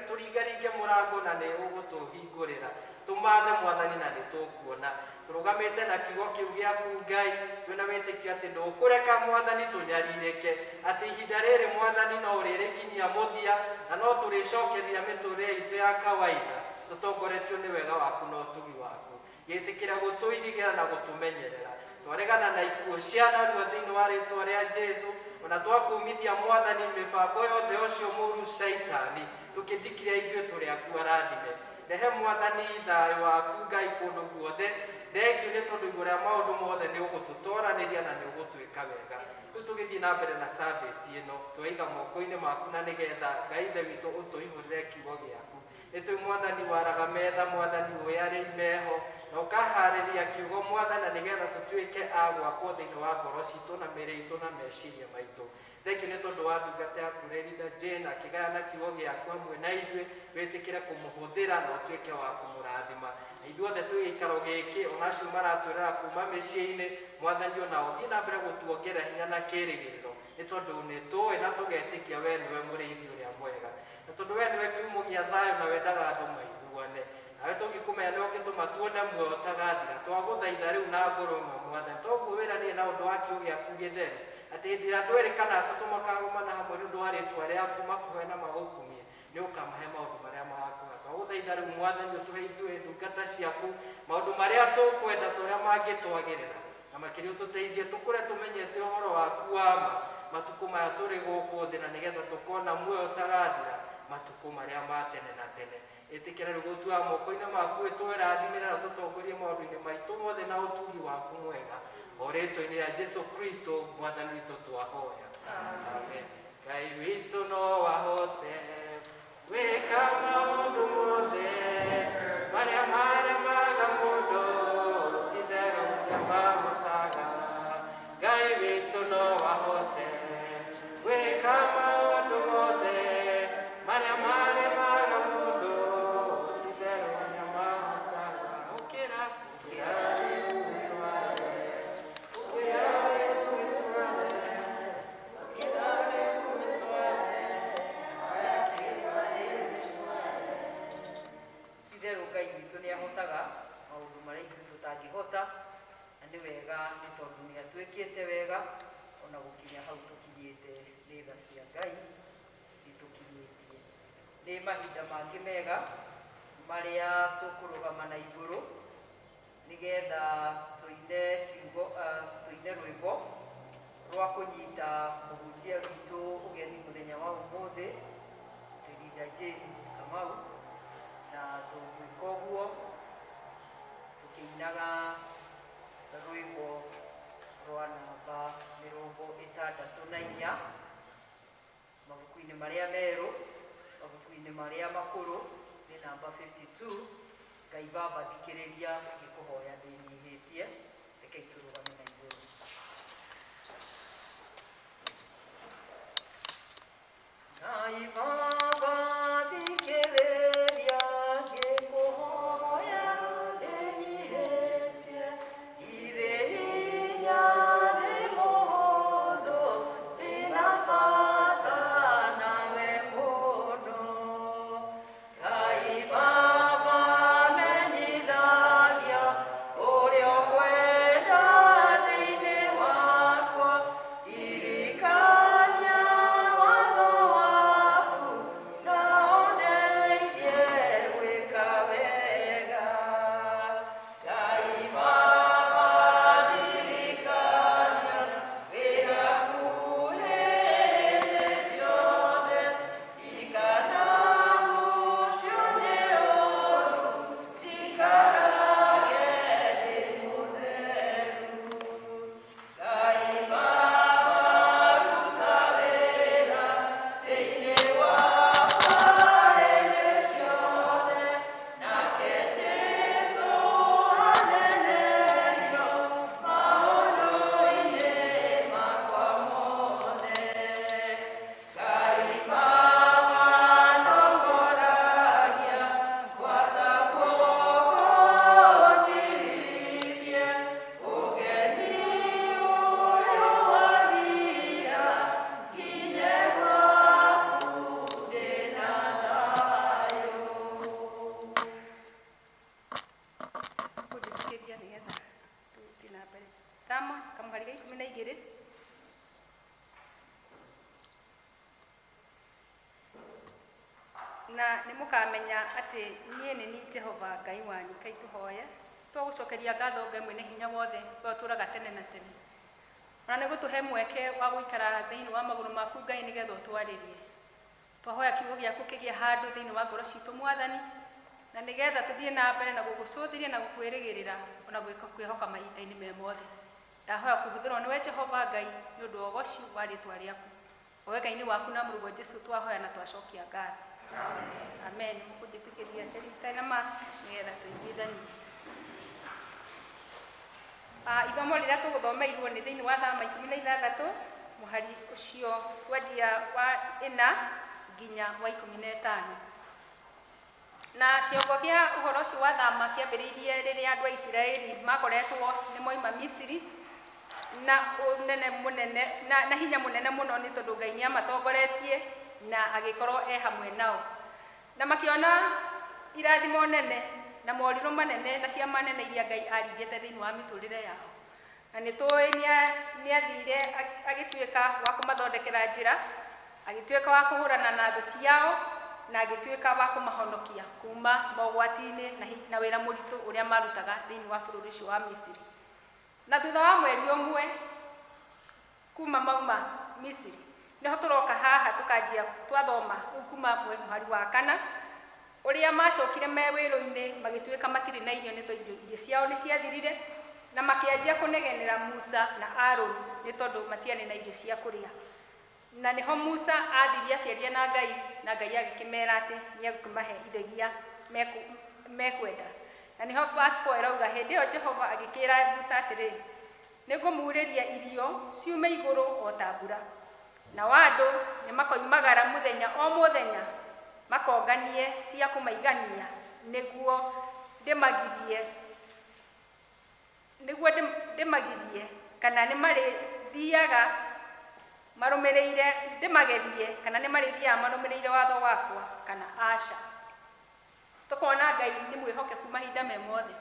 tũringaringe mũrango na nĩ ũgũtũhingũrĩra. Tũmathe Mwathani na nĩ tũkuona. Tũrũgamĩte na kiugo kĩu gĩaku Ngai, twĩna wĩtĩkio atĩ ndũkũreka Mwathani tũnyarirĩke, atĩ ihinda rĩrĩ Mwathani no ũrĩrĩkinyia mũthia na no tũrĩcokeria mĩtũrĩre itũ ya kawaida tũtongoretio nĩ wega waku na ũtugi waku. Gĩtĩkĩra gũtũirigĩra na gũtũmenyerera. Twaregana na ikuũ cia narua thĩinĩ wa rĩtwa rĩa Jesu, ona twakumithia Mwathani mĩbango yothe ũcio mũru Shaitani, tũkĩndikire ithuĩ tũrĩ aku arathime. Rehe Mwathani thayũ waku Ngai kũndũ guothe. Thengiũ nĩ tondũ igũrũ rĩa maũndũ mothe nĩ ũgũtũtoranĩria na nĩ ũgũtwĩka wega. Rĩu tũgĩthiĩ na mbere na service ĩno, twaiga moko-inĩ maku na nĩgetha Ngai Ithe witũ ũtũihũrĩre kiugo gĩaku. Nĩ tũĩ Mwathani waraga metha, Mwathani ũĩ arĩa meho, na ũkaharĩria kiugo Mwathani na nĩgetha tũtuĩke a gwakwo thĩinĩ wa ngoro citũ na mĩĩrĩ itũ na meciria maitũ. Thengiũ nĩ tondũ wa ndungata yaku Lerida Jane akĩgayana kiugo gĩaku hamwe na ithuĩ, wĩtĩkĩre kũmũhũthĩra na ũtuĩke wa kũmũrathima. Na ithuothe twĩ gĩikaro gĩkĩ, ona acio maratwĩrora kuma mĩciĩ-inĩ, Mwathani ona ũthiĩ na mbere gũtuongerera hinya na kĩĩrĩgĩrĩro, nĩ tondũ nĩ tũĩ na tũgetĩkia we nĩwe mũrĩithi ũrĩa mwega. Na tondũ we nĩwe kĩhumo gĩa thayũ na wendaga andũ maiguane. Nawe tũngĩkũmenya nĩwe ũngĩtũma tuone muoyo ũtagathira. Twagũthaitha rĩu na ngoro ĩmwe Mwathani, toguo wĩranĩire na ũndũ wa kiugo gĩaku gĩtheru, atĩ hĩndĩ ĩrĩa andũ erĩ kana atatũ makagomana hamwe nĩ ũndũ wa rĩtwa rĩaku makũhe na magũkumie, nĩ ũkamahe maũndũ marĩa magakũhe. Twagũthaitha rĩu Mwathani ũtũhe ithuĩ ndungata ciaku maũndũ marĩa tũkwenda ta ũrĩa mangĩtwagĩrĩra, na makĩria ũtũteithie tũkũre tũmenyete ũhoro waku wa ma matukũ maya tũrĩ gũkũ thĩ, na nĩgetha tũkona muoyo ũtagathira matukũ marĩa ma tene na tene. Ĩtĩkĩra rĩu gũtua moko-inĩ maku, ĩtũrathimĩre na tũtongorie maũndũ-inĩ maitũ mothe na ũtugi waku mwega, o rĩtwa-inĩ rĩa Jesu Kristo Mwathani witũ twahoya. Amen. Ngai witũ no ahote gwĩka maũndũ mothe marĩa maremaga mũndũ, ti itherũ nĩamahotaga. Ngai witũ no ahote gwĩka maũndũ mothe marĩa maremaga mũndũ, ti itherũ nĩamahotaga. Ũkĩra, ũkĩra rĩu.
Wega nĩ tondũ nĩ atwĩkĩte wega ona gũkinya hau tũkinyĩte nĩ tha cia Ngai citũkinyĩtie. Nĩ mahinda mangĩ mega marĩa tũkũrũgama na igũrũ nĩgetha tũine kiugo tũine rwĩmbo rwa kũnyita mũhunjia witũ ũgeni mũthenya wa ũmũthĩ Linda Jane Kamau, na tũgwĩka ũguo tũkĩinaga rwĩmbo rwa namba 64 mabuku-inĩ marĩa merũ, mabuku-inĩ marĩa makũrũ nĩ namba 52. Ngai Baba thikĩrĩria ngĩkũhoya ndĩnyihĩtie, reke tũrũgame na igũrũ. Ngai Baba thikĩrĩria ngĩkũhoya ndĩnyihĩtie, irĩ hinya nĩ mũhũthũ, ndĩna bata nawe mũno. Ngai Baba menyithagia ũrĩa ũkwenda thĩinĩ wakwa, ririkania watho waku na ũndeithie gwĩka wega. Ngai Baba ndirikania wĩ hakuhĩ hĩndĩ ciothe, ndikanagucio nĩ ũũru, njikarage ndĩ mũtheru. Ngai Baba ruta wĩra thĩinĩ wakwa hĩndĩ ciothe, nake Jesũ anenerio maũndũ-inĩ makwa mothe. Ngai Baba ndongoragia, gwata guoko ũndirithie, ũgeni ũyũ wathira, nginye gwaku ndĩna thayũ.
Kũnjĩtĩkĩria nĩgetha tũthiĩ na mbere. Thama kamũhari ga 12. Na nĩ mũkamenya atĩ niĩ nĩ niĩ Jehova Ngai wanyu. Kai tũhoye. Twagũcokeria ngatho Ngai mwene hinya wothe, we ũtũũraga tene na tene. Ona nĩ gũtũhe mweke wa gũikara thĩinĩ wa magũrũ maku Ngai nĩgetha ũtwarĩrie. Twahoya kiugo gĩaku kĩgĩe handũ thĩinĩ wa ngoro citũ Mwathani, na nĩgetha tũthiĩ na mbere na gũgũcũthĩria na gũkwĩrĩgĩrĩra ona kwĩhoka mahinda-inĩ me mothe. Ndahoya kũhũthĩrwo nĩwe Jehova Ngai nĩ ũndũ wa ũgoci wa rĩtwa rĩaku. Owe Ngai-inĩ waku na mũrũguo Jesũ twahoya na twacokia ngatho. Amen. Mũkũnjĩtĩkĩria itarĩ na mask nĩgetha tũiguithanie. Ithomo rĩrĩa tũgũthomeirwo nĩ thĩinĩ wa Thama 16 mũhari ũcio twanjia wa 4 nginya wa 15. Na kĩongo kĩa ũhoro ũcio wa Thama kĩambĩrĩirie rĩrĩa andũ a Isiraeli makoretwo nĩ moima Misiri na ũnene mũnene na hinya mũnene mũno nĩ tondũ Ngai nĩ amatongoretie na agĩkorwo e hamwe nao. Na makĩona irathimo nene na morirũ manene na ciama nene iria Ngai aringĩte thĩinĩ wa mĩtũrĩre yao. Na nĩ tũĩ nĩ athire agĩtuĩka wa kũmathondekera njĩra, agĩtuĩka wa kũhũrana na thũ ciao, na agĩtuĩka wa kũmahonokia kuma mogwati-inĩ na wĩra mũritũ ũrĩa marutaga thĩinĩ wa bũrũri ũcio wa Misiri. Na thutha wa mweri ũmwe kuma mauma Misiri, nĩho tũroka haha tũkanjia twathoma rĩu kuma mũhari wa 4 ũrĩa macokire me wĩrũ-inĩ magĩtuĩka matirĩ na irio nĩ tondũ irio ciao nĩ ciathirire, na makĩanjia kũnegenera Musa na Aaron nĩ tondũ matiarĩ na irio cia kũrĩa. Na nĩho Musa athirie akĩaria na Ngai, na Ngai agĩkĩmera atĩ nĩ egũkĩmahe indo iria mekwenda. Na nĩho verse 4 ĩrauga, hĩndĩ ĩyo Jehova agĩkĩra Musa atĩrĩ, nĩngũmurĩria irio ciume igũrũ o ta mbura, nao andũ nĩmakoimagara mũthenya o mũthenya makonganie cia kũmaigania, nĩguo ndĩmagirie kana nĩmarĩthiaga marũmĩrĩire, ndĩmagerie kana nĩmarĩthiaga marũmĩrĩire watho wakwa kana aca. Tũkona Ngai nĩ mwĩhokeku mahinda me mothe.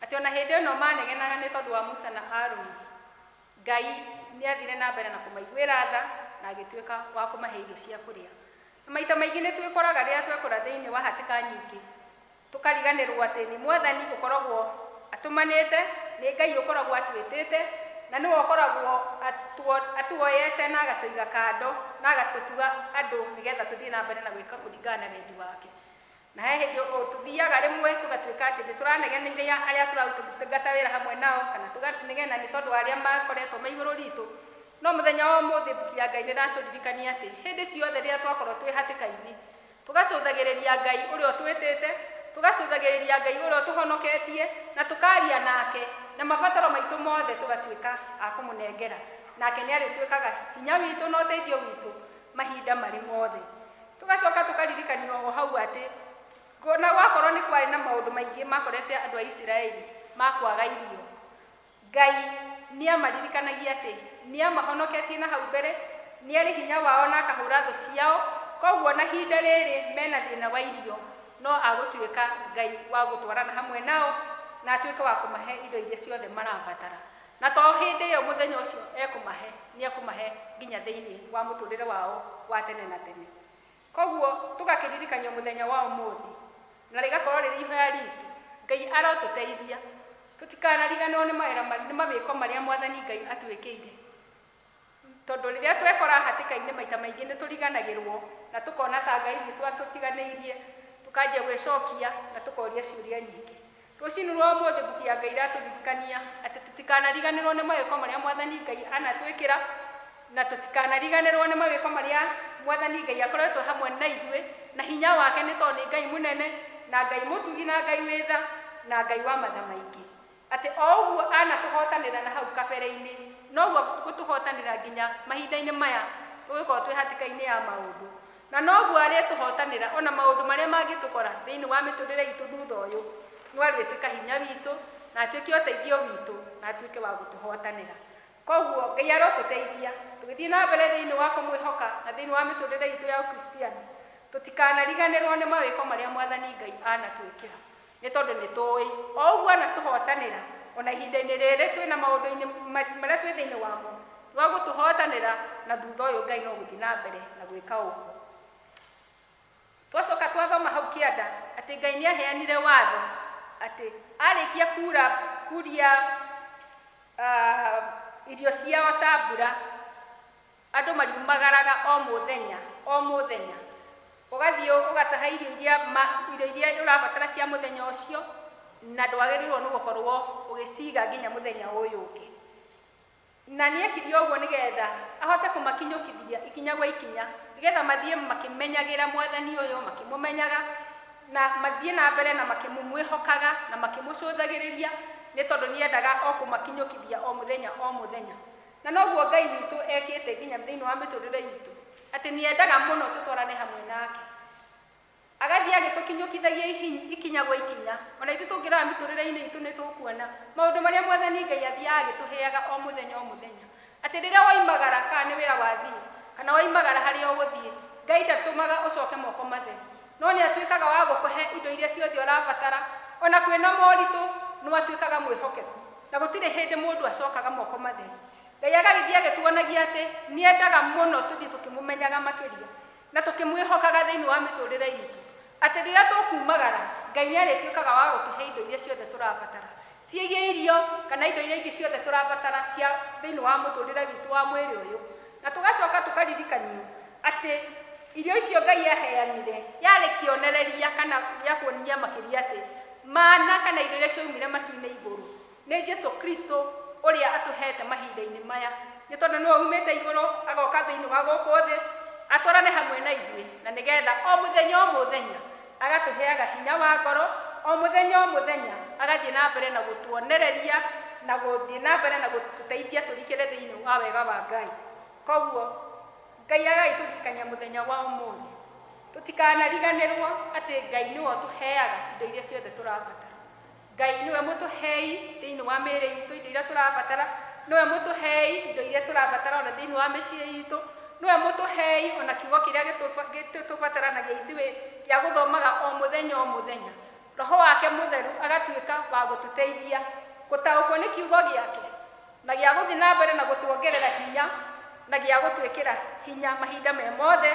Atĩ ona hĩndĩ ĩno manegenaga nĩ tondũ wa Musa na Haruni, Ngai nĩ athire na mbere na kũmaiguĩra tha na agĩtuĩka wa kũmahe irio cia kũrĩa. Na maita maingĩ nĩ twĩkoraga rĩrĩa twekora thĩinĩ wa hatĩka nyingĩ, tũkariganĩrwo atĩ nĩ Mwathani ũkoragwo atũmanĩte, nĩ Ngai ũkoragwo atwĩtĩte, na nĩwe ũkoragwo atuoyete na agatũiga kando na agatũtua andũ nĩgetha tũthiĩ na mbere na gwĩka kũringana na wendi wake. Na he hĩndĩ tũthiaga rĩmwe tũgatuĩka atĩ nĩ tũranegeneria arĩa tũratungata wĩra hamwe nao, kana tũkanegena nĩ tondũ wa arĩa makoretwo me igũrũ ritũ. No mũthenya wa ũmũthĩ mbuku ya Ngai nĩ ĩratũririkania atĩ hĩndĩ ciothe rĩrĩa twakorwo twĩ hatĩka-inĩ, tũgacũthagĩrĩria Ngai ũrĩa ũtwĩtĩte, tũgacũthagĩrĩria Ngai ũrĩa ũtũhonoketie, na tũkaria nake, na mabataro maitũ mothe tũgatuĩka a kũmũnengera. Nake nĩ arĩtuĩkaga hinya witũ na ũteithio witũ mahinda marĩ mothe. Tũgacoka tũkaririkanio o hau atĩ na gwakorwo nĩ kwarĩ na maũndũ maingĩ makorete andũ a Isiraeli ma kwaga irio, Ngai nĩ amaririkanagia atĩ nĩ amahonoketie na hau mbere, nĩ arĩ hinya wao na akahũra thũ ciao, koguo na ihinda rĩrĩ mena thĩna wa irio, no agũtuĩka Ngai wa gũtwarana hamwe nao na atuĩke wa kũmahe indo iria ciothe marabatara. Na to hĩndĩ ĩyo mũthenya ũcio ekũmahe, nĩ ekũmahe nginya thĩinĩ wa mũtũrĩre wao wa tene na tene. Koguo tũgakĩririkanio mũthenya wa ũmũthĩ, na rĩgakorwo rĩrĩ ihoya ritũ, Ngai arotũteithia tũtikanariganĩrwo nĩ mawĩra nĩ mawĩko marĩa Mwathani Ngai atwĩkĩire. Tondũ rĩrĩa twekora hatĩka-inĩ maita maingĩ nĩ tũriganagĩrwo na tũkona ta Ngai witũ atũtiganĩirie, tũkanjia gwĩcokia na tũkoria ciũria nyingĩ. Rũcinĩ rwa ũmũthĩ mbuku ya Ngai ĩratũririkania atĩ tũtikanariganĩrwo nĩ mawĩko marĩa Mwathani Ngai anatwĩkĩra, na tũtikanariganĩrwo nĩ mawĩko marĩa Mwathani Ngai akoretwo hamwe na ithuĩ na hinya wake, nĩ tondũ nĩ Ngai mũnene na Ngai mũtugi na Ngai wĩ tha na Ngai wa matha maingĩ. Atĩ o ũguo anatũhotanĩra na hau kabere-inĩ, noguo gũtũhotanĩra nginya mahinda-inĩ maya tũgĩkorwo twĩ hatĩka-inĩ ya maũndũ. Na noguo arĩtũhotanĩra ona maũndũ marĩa mangĩtũkora thĩinĩ wa mĩtũrĩre itũ thutha ũyũ, no arĩtuĩka hinya witũ na atuĩke ũteithio witũ na atuĩke wa gũtũhotanĩra. Koguo Ngai arotũteithia tũgĩthiĩ na mbere thĩinĩ wa kũmwĩhoka na thĩinĩ wa mĩtũrĩre itũ ya Ũkristiano, tũtikanariganĩrwo nĩ mawĩko marĩa Mwathani Ngai anatwĩkĩra, nĩ tondũ nĩ tũĩ o ũguo anatũhotanĩra ona ihinda-inĩ rĩrĩ twĩna maũndũ-inĩ marĩa twĩ thĩinĩ wamo, wa gũtũhotanĩra na thutha ũyũ Ngai no gũthiĩ na mbere na gwĩka ũguo. Twacoka twathoma hau kĩanda atĩ Ngai nĩ aheanire watho atĩ arĩkia kuria irio ciao ta mbura, andũ mariumagaraga o mũthenya o mũthenya, ũgathiĩ ũgataha irio iria ũrabatara cia mũthenya ũcio, na ndwagĩrĩirwo nĩ gũkorwo ũgĩciga nginya mũthenya ũyũ ũngĩ. Na nĩ ekire ũguo nĩgetha ahote kũmakinyũkithia ikinya gwa ikinya, nĩgetha mathiĩ makĩmenyagĩra Mwathani ũyũ, makĩmũmenyaga, na mathiĩ na mbere na makĩmwĩhokaga na makĩmũcũthagĩrĩria, nĩ tondũ nĩendaga o kũmakinyũkithia o mũthenya o mũthenya. Na noguo Ngai witũ ekĩte nginya thĩinĩ wa mĩtũrĩre itũ, atĩ nĩendaga mũno tũtwarane hamwe nake, agathiĩ agĩtũkinyũkithagia ikinya gwa ikinya. Ona ithuĩ tũngĩrora mĩtũrĩre-inĩ itũ nĩ tũkuona maũndũ marĩa Mwathani Ngai athiaga agĩtũheaga o mũthenya o mũthenya, atĩ rĩrĩa woimagara kana nĩ wĩra wathiĩ kana woimagara harĩa ũgũthiĩ, Ngai ndatũmaga ũcoke moko matheri, no nĩ atuĩkaga wa gũkũhe indo iria ciothe ũrabatara. Ona kwĩna moritũ no atuĩkaga mwĩhokeku, na gũtirĩ hĩndĩ mũndũ acokaga moko matheri. Ngai agagĩthiĩ agĩtuonagia atĩ nĩendaga mũno tũthiĩ tũkĩmũmenyaga makĩria na tũkĩmwĩhokaga thĩinĩ wa mĩtũrĩre itũ, atĩ rĩrĩa tũkumagara Ngai nĩ arĩtuĩkaga wa gũtũhe indo iria ciothe tũrabatara, ciĩgiĩ irio kana indo iria ingĩ ciothe tũrabatara cia thĩinĩ wa mũtũrĩre witũ wa mwĩrĩ ũyũ. Na tũgacoka tũkaririkanio atĩ irio icio Ngai aheanire yarĩ kĩonereria kana gĩa kuonia makĩria atĩ mana kana irio iria ciaumire matu-inĩ igũrũ nĩ Jesu Kristo ũrĩa atũhete mahinda-inĩ maya, nĩ tondũ nĩwe umĩte igũrũ agoka thĩinĩ wa gũkũ thĩ atwarane hamwe na ithuĩ, na nĩgetha o mũthenya o mũthenya agatũheaga hinya wa ngoro, o mũthenya o mũthenya agathiĩ na mbere na gũtuonereria na gũthiĩ na mbere na gũtũteithia tũrikĩre thĩinĩ wa wega wa Ngai. Koguo Ngai agagĩtũririkania mũthenya wa ũmũthĩ tũtikanariganĩrwo atĩ Ngai nĩwe ũtũheaga indo iria ciothe tũrabatara. Ngai nĩwe mũtũhei thĩinĩ wa mĩĩrĩ itũ indo iria tũrabatara, nĩwe mũtũhei indo iria tũrabatara ona thĩinĩ wa mĩciĩ itũ, nĩwe mũtũhei ona kiugo kĩrĩa gĩtũbataranagia ithuĩ gĩa gũthomaga o mũthenya o mũthenya. Roho wake Mũtheru agatuĩka wa gũtũteithia gũtaũkwo nĩ kiugo gĩake, na gĩa gũthiĩ na mbere na gũtuongerera hinya, na gĩa gũtwĩkĩra hinya mahinda me mothe,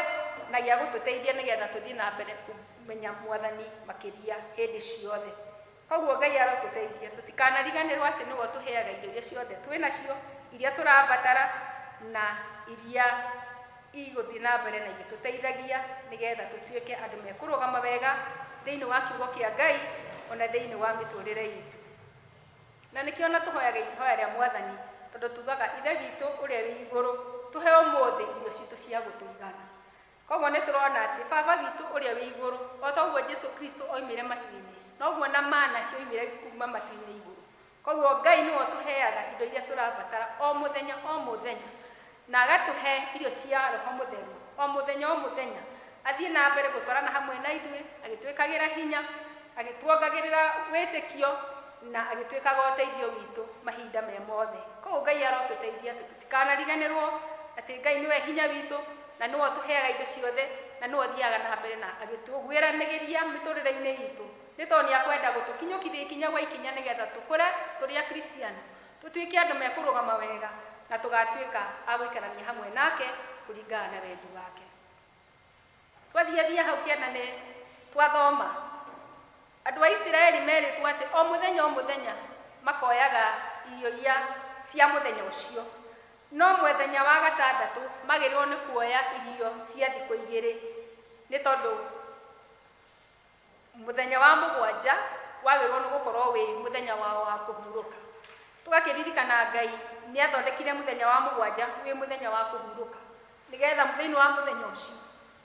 na gĩa gũtũteithia nĩgetha tũthiĩ na mbere kũmenya Mwathani makĩria hĩndĩ ciothe. Koguo Ngai arotũteithia tũtikanariganĩrwo atĩ nĩwe ũtũheaga indo iria ciothe twĩ nacio, iria tũrabatara, na iria igũthiĩ na mbere na igĩtũteithagia nĩgetha tũtuĩke andũ mekũrũgama wega thĩinĩ wa kiugo kĩa Ngai ona thĩinĩ wa mĩtũrĩre itũ. Na nĩkĩo ona tũhoyaga ihoya rĩa Mwathani, tondũ tugaga Ithe witũ ũrĩa wĩ igũrũ, tũhe ũmũthĩ irio citũ cia gũtũigana. Koguo nĩ tũrona atĩ Baba witũ ũrĩa wĩ igũrũ, o ta ũguo Jesu Kristo oimire matu-inĩ, noguo na mana cioimire kuma matu-inĩ igũrũ. Koguo Ngai nĩwe ũtũheaga indo iria tũrabatara o mũthenya o mũthenya, na agatũhe irio cia Roho Mũtheru o mũthenya o mũthenya, athiĩ na mbere gũtwarana hamwe na ithuĩ, agĩtwĩkagĩra hinya, agĩtuongagĩrĩra wĩtĩkio, na agĩtuĩkaga ũteithio witũ mahinda me mothe. Koguo Ngai arotũteithia atĩ tũtikanariganĩrwo atĩ Ngai nĩwe hinya witũ, na nĩwe ũtũheaga indo ciothe, na nĩwe ũthiaga na mbere na agĩtũguĩranĩgĩria mĩtũrĩre-inĩ itũ, nĩ tondũ nĩ akwenda gũtũkinyũkithia ikinya gwa ikinya nĩgetha tũkũre tũrĩ Akristiano, tũtuĩke andũ mekũrũgama wega, na tũgatuĩka a gũikarania hamwe nake kũringana na wendi wake. Twathiathia hau kĩanda nĩ twathoma andũ a Isiraeli merĩtwo atĩ o mũthenya o mũthenya makoyaga irio iria cia mũthenya ũcio, no mũthenya wa gatandatũ magĩrĩirwo nĩ kuoya irio cia thikũ igĩrĩ, nĩ tondũ mũthenya wa mũgwanja wagĩrĩirwo nĩ gũkorwo wĩ mũthenya wao wa kũhurũka. Tũgakĩririkana Ngai nĩ athondekire mũthenya wa mũgwanja wĩ mũthenya wa kũhurũka, nĩgetha thĩinĩ wa mũthenya ũcio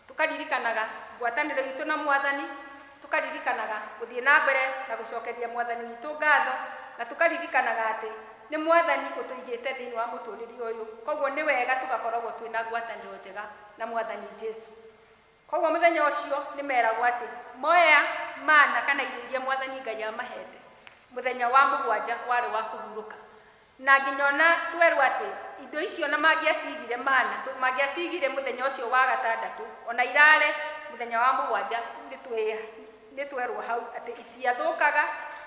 tũkaririkanaga ngwatanĩro itũ na Mwathani, tũkaririkanaga gũthiĩ na mbere na gũcokeria Mwathani witũ ngatho, na tũkaririkanaga atĩ nĩ Mwathani ũtũigĩte thĩinĩ wa mũtũrĩre ũyũ. Koguo nĩ wega tũgakoragwo twĩna ngwatanĩro njega na Mwathani Jesu. Koguo mũthenya ũcio nĩ meragwo atĩ moya mana kana irio iria Mwathani Ngai amahete, mũthenya wa mũgwanja warĩ wa kũhurũka. Na nginya ona twerwo atĩ indo icio na mangĩacigire mana, mangĩacigire mũthenya ũcio wa gatandatũ, ona irare mũthenya wa mũgwanja, nĩ twerwo hau atĩ itiathũkaga,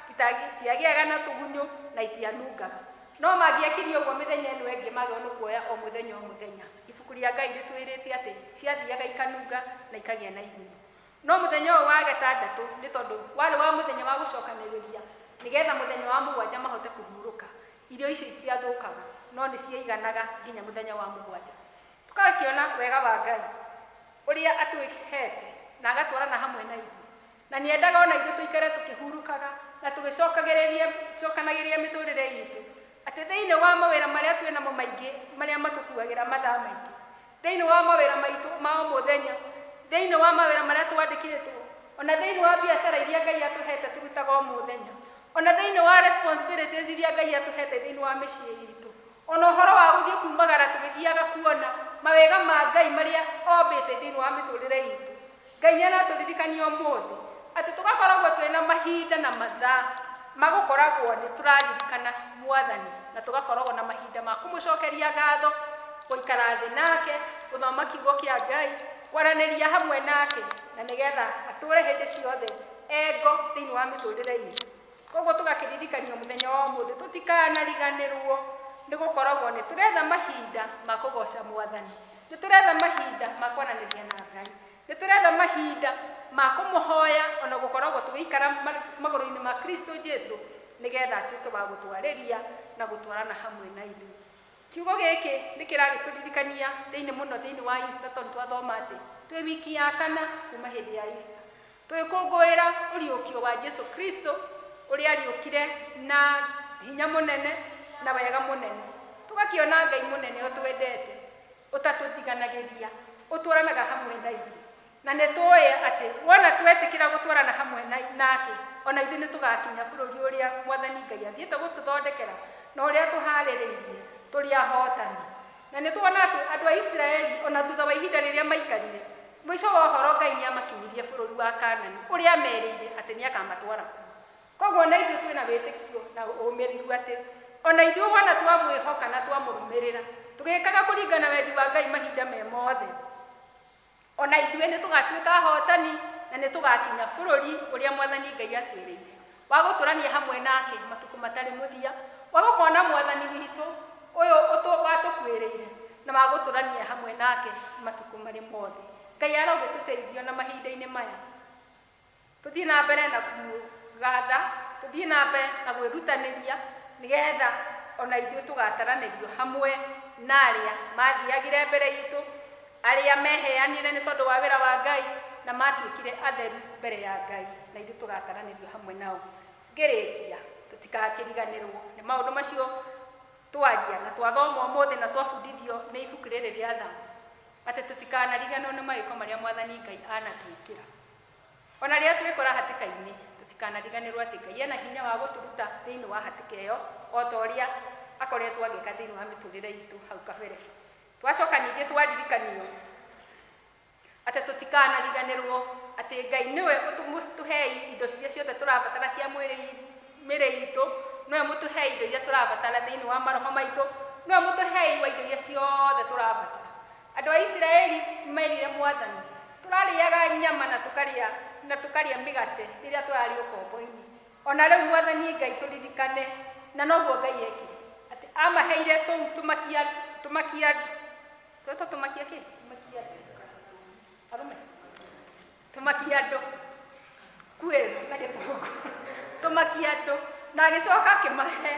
itiagĩaga na tũgunyũ, na itianungaga. No mangĩekire ũguo mĩthenya ĩno ĩngĩ magĩrĩirwo nĩ kuoya o mũthenya o mũthenya. Ibuku rĩa Ngai rĩtwĩrĩte atĩ ciathiaga ikanunga na ikagĩa na igunyũ. No mũthenya ũyũ wa gatandatũ nĩ tondũ warĩ wa mũthenya wa gũcokanĩrĩria, nĩgetha mũthenya wa mũgwanja mahote kũhurũka. Irio icio itiathũkaga, no nĩ ciaiganaga nginya mũthenya wa mũgwanja. Tũgakĩona wega wa Ngai ũrĩa atwĩhete na agatwarana hamwe na ithuĩ, na nĩendaga ona ithuĩ tũikare tũkĩhurũkaga na tũgĩcokanagĩrĩria mĩtũrĩre itũ, atĩ thĩinĩ wa mawĩra marĩa twĩ namo maingĩ, marĩa matũkuagĩra mathaa maingĩ, thĩinĩ wa mawĩra maitũ ma o mũthenya, thĩinĩ wa mawĩra marĩa twandĩkĩtwo, ona thĩinĩ wa biacara iria Ngai atũhete tũrutaga o mũthenya, ona thĩinĩ wa responsibilities iria Ngai atũhete thĩinĩ wa mĩciĩ itũ, ona ũhoro wa gũthiĩ kumagara tũgĩthiaga kuona mawega ma Ngai marĩa ombĩte thĩinĩ wa mĩtũrĩre itũ. Ngai nĩ aratũririkania ũmũthĩ atĩ tũgakoragwo twĩna mahinda na mathaa magũkoragwo nĩ tũraririkana Mwathani, na tũgakoragwo na mahinda ma kũmũcokeria ngatho, gũikara thĩ nake, gũthoma kiugo kĩa Ngai, kwaranĩria hamwe nake, na nĩgetha atũre hĩndĩ ciothe engo thĩinĩ wa mĩtũrĩre itũ. Koguo tũgakĩririkanio mũthenya wa ũmũthĩ tũtikanariganĩrwo nĩ gũkoragwo nĩ tũretha mahinda ma kũgoca Mwathani, nĩ tũretha mahinda ma kwaranĩria na Ngai, nĩ tũretha mahinda ma kũmũhoya, ona gũkoragwo tũgĩikara magũrũ-inĩ ma Kristo Jesu, nĩgetha atuĩke wa gũtwarĩria na gũtwarana hamwe na ithuĩ. Kiugo gĩkĩ nĩ kĩragĩtũririkania thĩinĩ mũno thĩinĩ wa Easter, tondũ twathoma atĩ twĩ wiki ya kana kuma hĩndĩ ya Easter, tũgĩkũngũĩra ũriũkio wa Jesu Kristo ũrĩa ariũkire na hinya mũnene na wega mũnene. Tũgakĩona Ngai mũnene ũtwendete, ũtatũtiganagĩria, ũtwaranaga hamwe na ithuĩ. Na nĩ tũĩ atĩ wona twetĩkĩra gũtwarana hamwe nake, ona ithuĩ nĩ tũgakinya bũrũri ũrĩa Mwathani Ngai athiĩte gũtũthondekera na ũrĩa tũharĩrĩirie tũrĩ ahotani. Na nĩ tuona atĩ andũ a Isiraeli ona thutha wa ihinda rĩrĩa maikarire, mũico wa ũhoro Ngai nĩ amakinyirie bũrũri wa Kanani ũrĩa amerĩire atĩ nĩ akamatwara kuo. Koguo ona ithuĩ twĩna wĩtĩkio na ũmĩrĩru atĩ ona ithuĩ wona twamwĩhoka na twamũrũmĩrĩra, tũgĩkaga kũringana wendi wa Ngai mahinda me mothe, ona ithuĩ nĩ tũgatuĩka ahotani na nĩ tũgakinya bũrũri ũrĩa mwathani Ngai atwĩrĩire wa gũtũrania hamwe nake matukũ matarĩ mũthia, wa gũkona mwathani witũ ũyũ watũkuĩrĩire na wa gũtũrania hamwe nake matukũ marĩ mothe. Ngai arogĩtũteithio na mahinda-inĩ maya tũthiĩ na mbere na kũmũgatha, tũthiĩ na mbere na gwĩrutanĩria nĩgetha ona ithuĩ tũgataranĩrio hamwe na arĩa mathiagire mbere itũ, arĩa meheanire nĩ tondũ wa wĩra wa Ngai na matuĩkire atheru mbere ya Ngai, na ithuĩ tũgataranĩrio hamwe nao. Ngĩrĩkia tũtikakĩriganĩrwo nĩ maũndũ macio twaria na twathoma ũmũthĩ na twabundithio nĩ ibuku rĩrĩ rĩa Thama, atĩ tũtikanariganĩrwo nĩ mawĩko marĩa mwathani Ngai anatwĩkĩra. Ona rĩrĩa twĩkora hatĩka-inĩ tũtikanariganĩrwo atĩ Ngai ena hinya wa gũtũruta thĩinĩ wa hatĩka ĩyo o ta ũrĩa akoretwo agĩka thĩinĩ wa mĩtũrĩre itũ hau kabere. Twacoka ningĩ twaririkanio atĩ tũtikanariganĩrwo atĩ Ngai nĩwe ũtũhei indo iria ciothe tũrabatara cia mĩĩrĩ itũ, nĩwe mũtũhei indo iria tũrabatara thĩinĩ wa maroho maitũ, nĩwe mũtũhei wa indo iria ciothe tũrabatara. Andũ a Isiraeli merire mwathani, tũrarĩaga nyama na tũkarĩa mĩgate rĩrĩa tũrarĩ ũkombo-inĩ. Ona rĩu mwathani Ngai tũririkane, na noguo Ngai ekire atĩ amaheire tũu tũmakia tũmakia twetwo tũmakia kĩ tũmakia arũme tũmakia andũ kuĩ na gĩthũngũ tũmakia andũ, na agĩcoka akĩmahe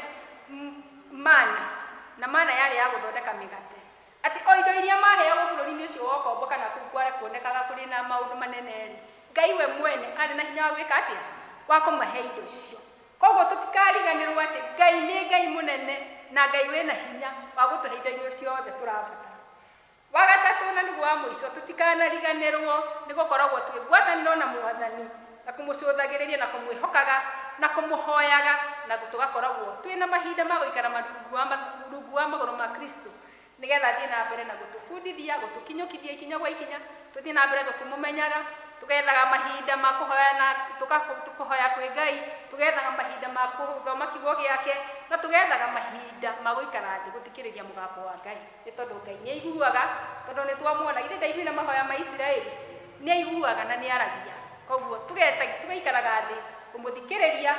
mana, na mana yarĩ ya gũthondeka mĩgate, atĩ o indo iria maheagwo bũrũri-inĩ ũcio wa ũkombo kana kũu kware kuonekaga kũrĩ na maũndũ manene rĩ, Ngai we mwene arĩ na hinya wa gwĩka atĩa wa kũmahe indo icio. Koguo tũtikariganĩrwo atĩ Ngai nĩ Ngai mũnene na Ngai wĩna hinya wa gũtũhe indo iria ciothe tũrabatara. Wa gatatũ na nĩguo wa mũico, tũtikanariganĩrwo nĩ gũkoragwo twĩ ngwatanĩro na mwathani na kũmũcũthagĩrĩria na kũmwĩhokaga na kũmũhoyaga, na tũgakoragwo twĩna mahinda ma gũikara rungu wa magũrũ ma Kristo nĩgetha athiĩ na mbere na gũtũbundithia, gũtũkinyũkithia ikinya gwa ikinya, tũthiĩ na mbere tũkĩmũmenyaga, tũgethaga mahinda ma kũhoya na tũkũhoya kwĩ Ngai, tũgethaga mahinda ma gũthoma kiugo gĩake, na tũgethaga mahinda ma gũikara thĩ gũthikĩrĩria mũgambo wa Ngai, nĩ tondũ Ngai nĩ aiguaga, tondũ nĩ twamuona ithe ndaiguire mahoya ma Isiraeli, nĩ aiguaga na nĩ aragia. Koguo tũgaikaraga thĩ kũmũthikĩrĩria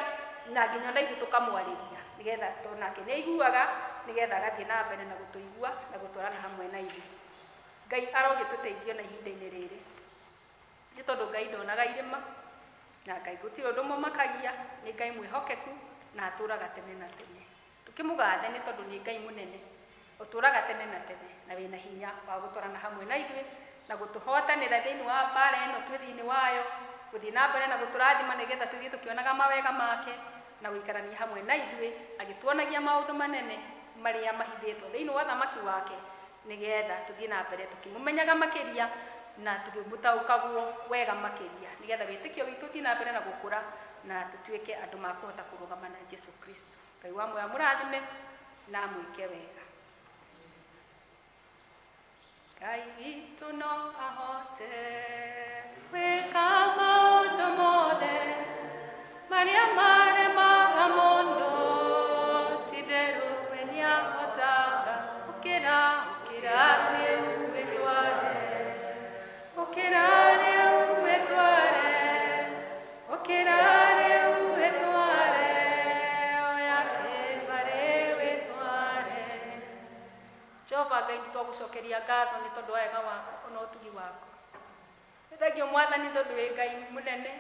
na nginya ona ithuĩ tũkamwarĩria nĩgetha tondũ nake nĩ aiguaga, nĩgetha agathiĩ na mbere na gũtũigua na gũtwarana hamwe na ithuĩ. Ngai arogĩtũteithio na ihinda-inĩ rĩrĩ, nĩ tondũ Ngai ndonaga irĩma na Ngai gũtirĩ ũndũ mũmakagia, nĩ Ngai mwĩhokeku na atũraga tene na tene. Tũkĩmũgathe nĩ tondũ nĩ Ngai mũnene ũtũraga tene na tene na wĩna hinya wa gũtwarana hamwe na ithuĩ na gũtũhotanĩra thĩinĩ wa mbara ĩno twĩ thĩinĩ wayo, gũthiĩ na mbere na gũtũrathima nĩgetha tũthiĩ tũkĩonaga mawega make na gũikarania hamwe na ithuĩ agĩtuonagia maũndũ manene marĩa mahithĩtwo thĩinĩ wa thamaki wake, nĩgetha tũthiĩ na mbere tũkĩmũmenyaga makĩria na tũkĩmũtaũkagwo wega makĩria, nĩgetha wĩtĩkio witũ ũthiĩ na mbere na gũkũra na tũtuĩke andũ makũhota kũrũgama na Jesu Kristo. Ngai wa muoyo amũrathime na amwĩke wega. Ngai witũ no ahote gwĩka maũndũ mothe marĩa maremaga mũndũ, ti-itherũ we nĩahotaga. Ũkĩra, ũkĩra rĩu wĩtware, ũkĩra rĩu wĩtware, ũkĩra rĩu wĩtware, oya kĩbarĩ wĩtware. Jehova Ngai, nĩtwagũcokeria ngatho nĩ tondũ wa wega waku ona ũtugi waku. Nĩ thengio mwathani tondũ wĩ Ngai mũnene,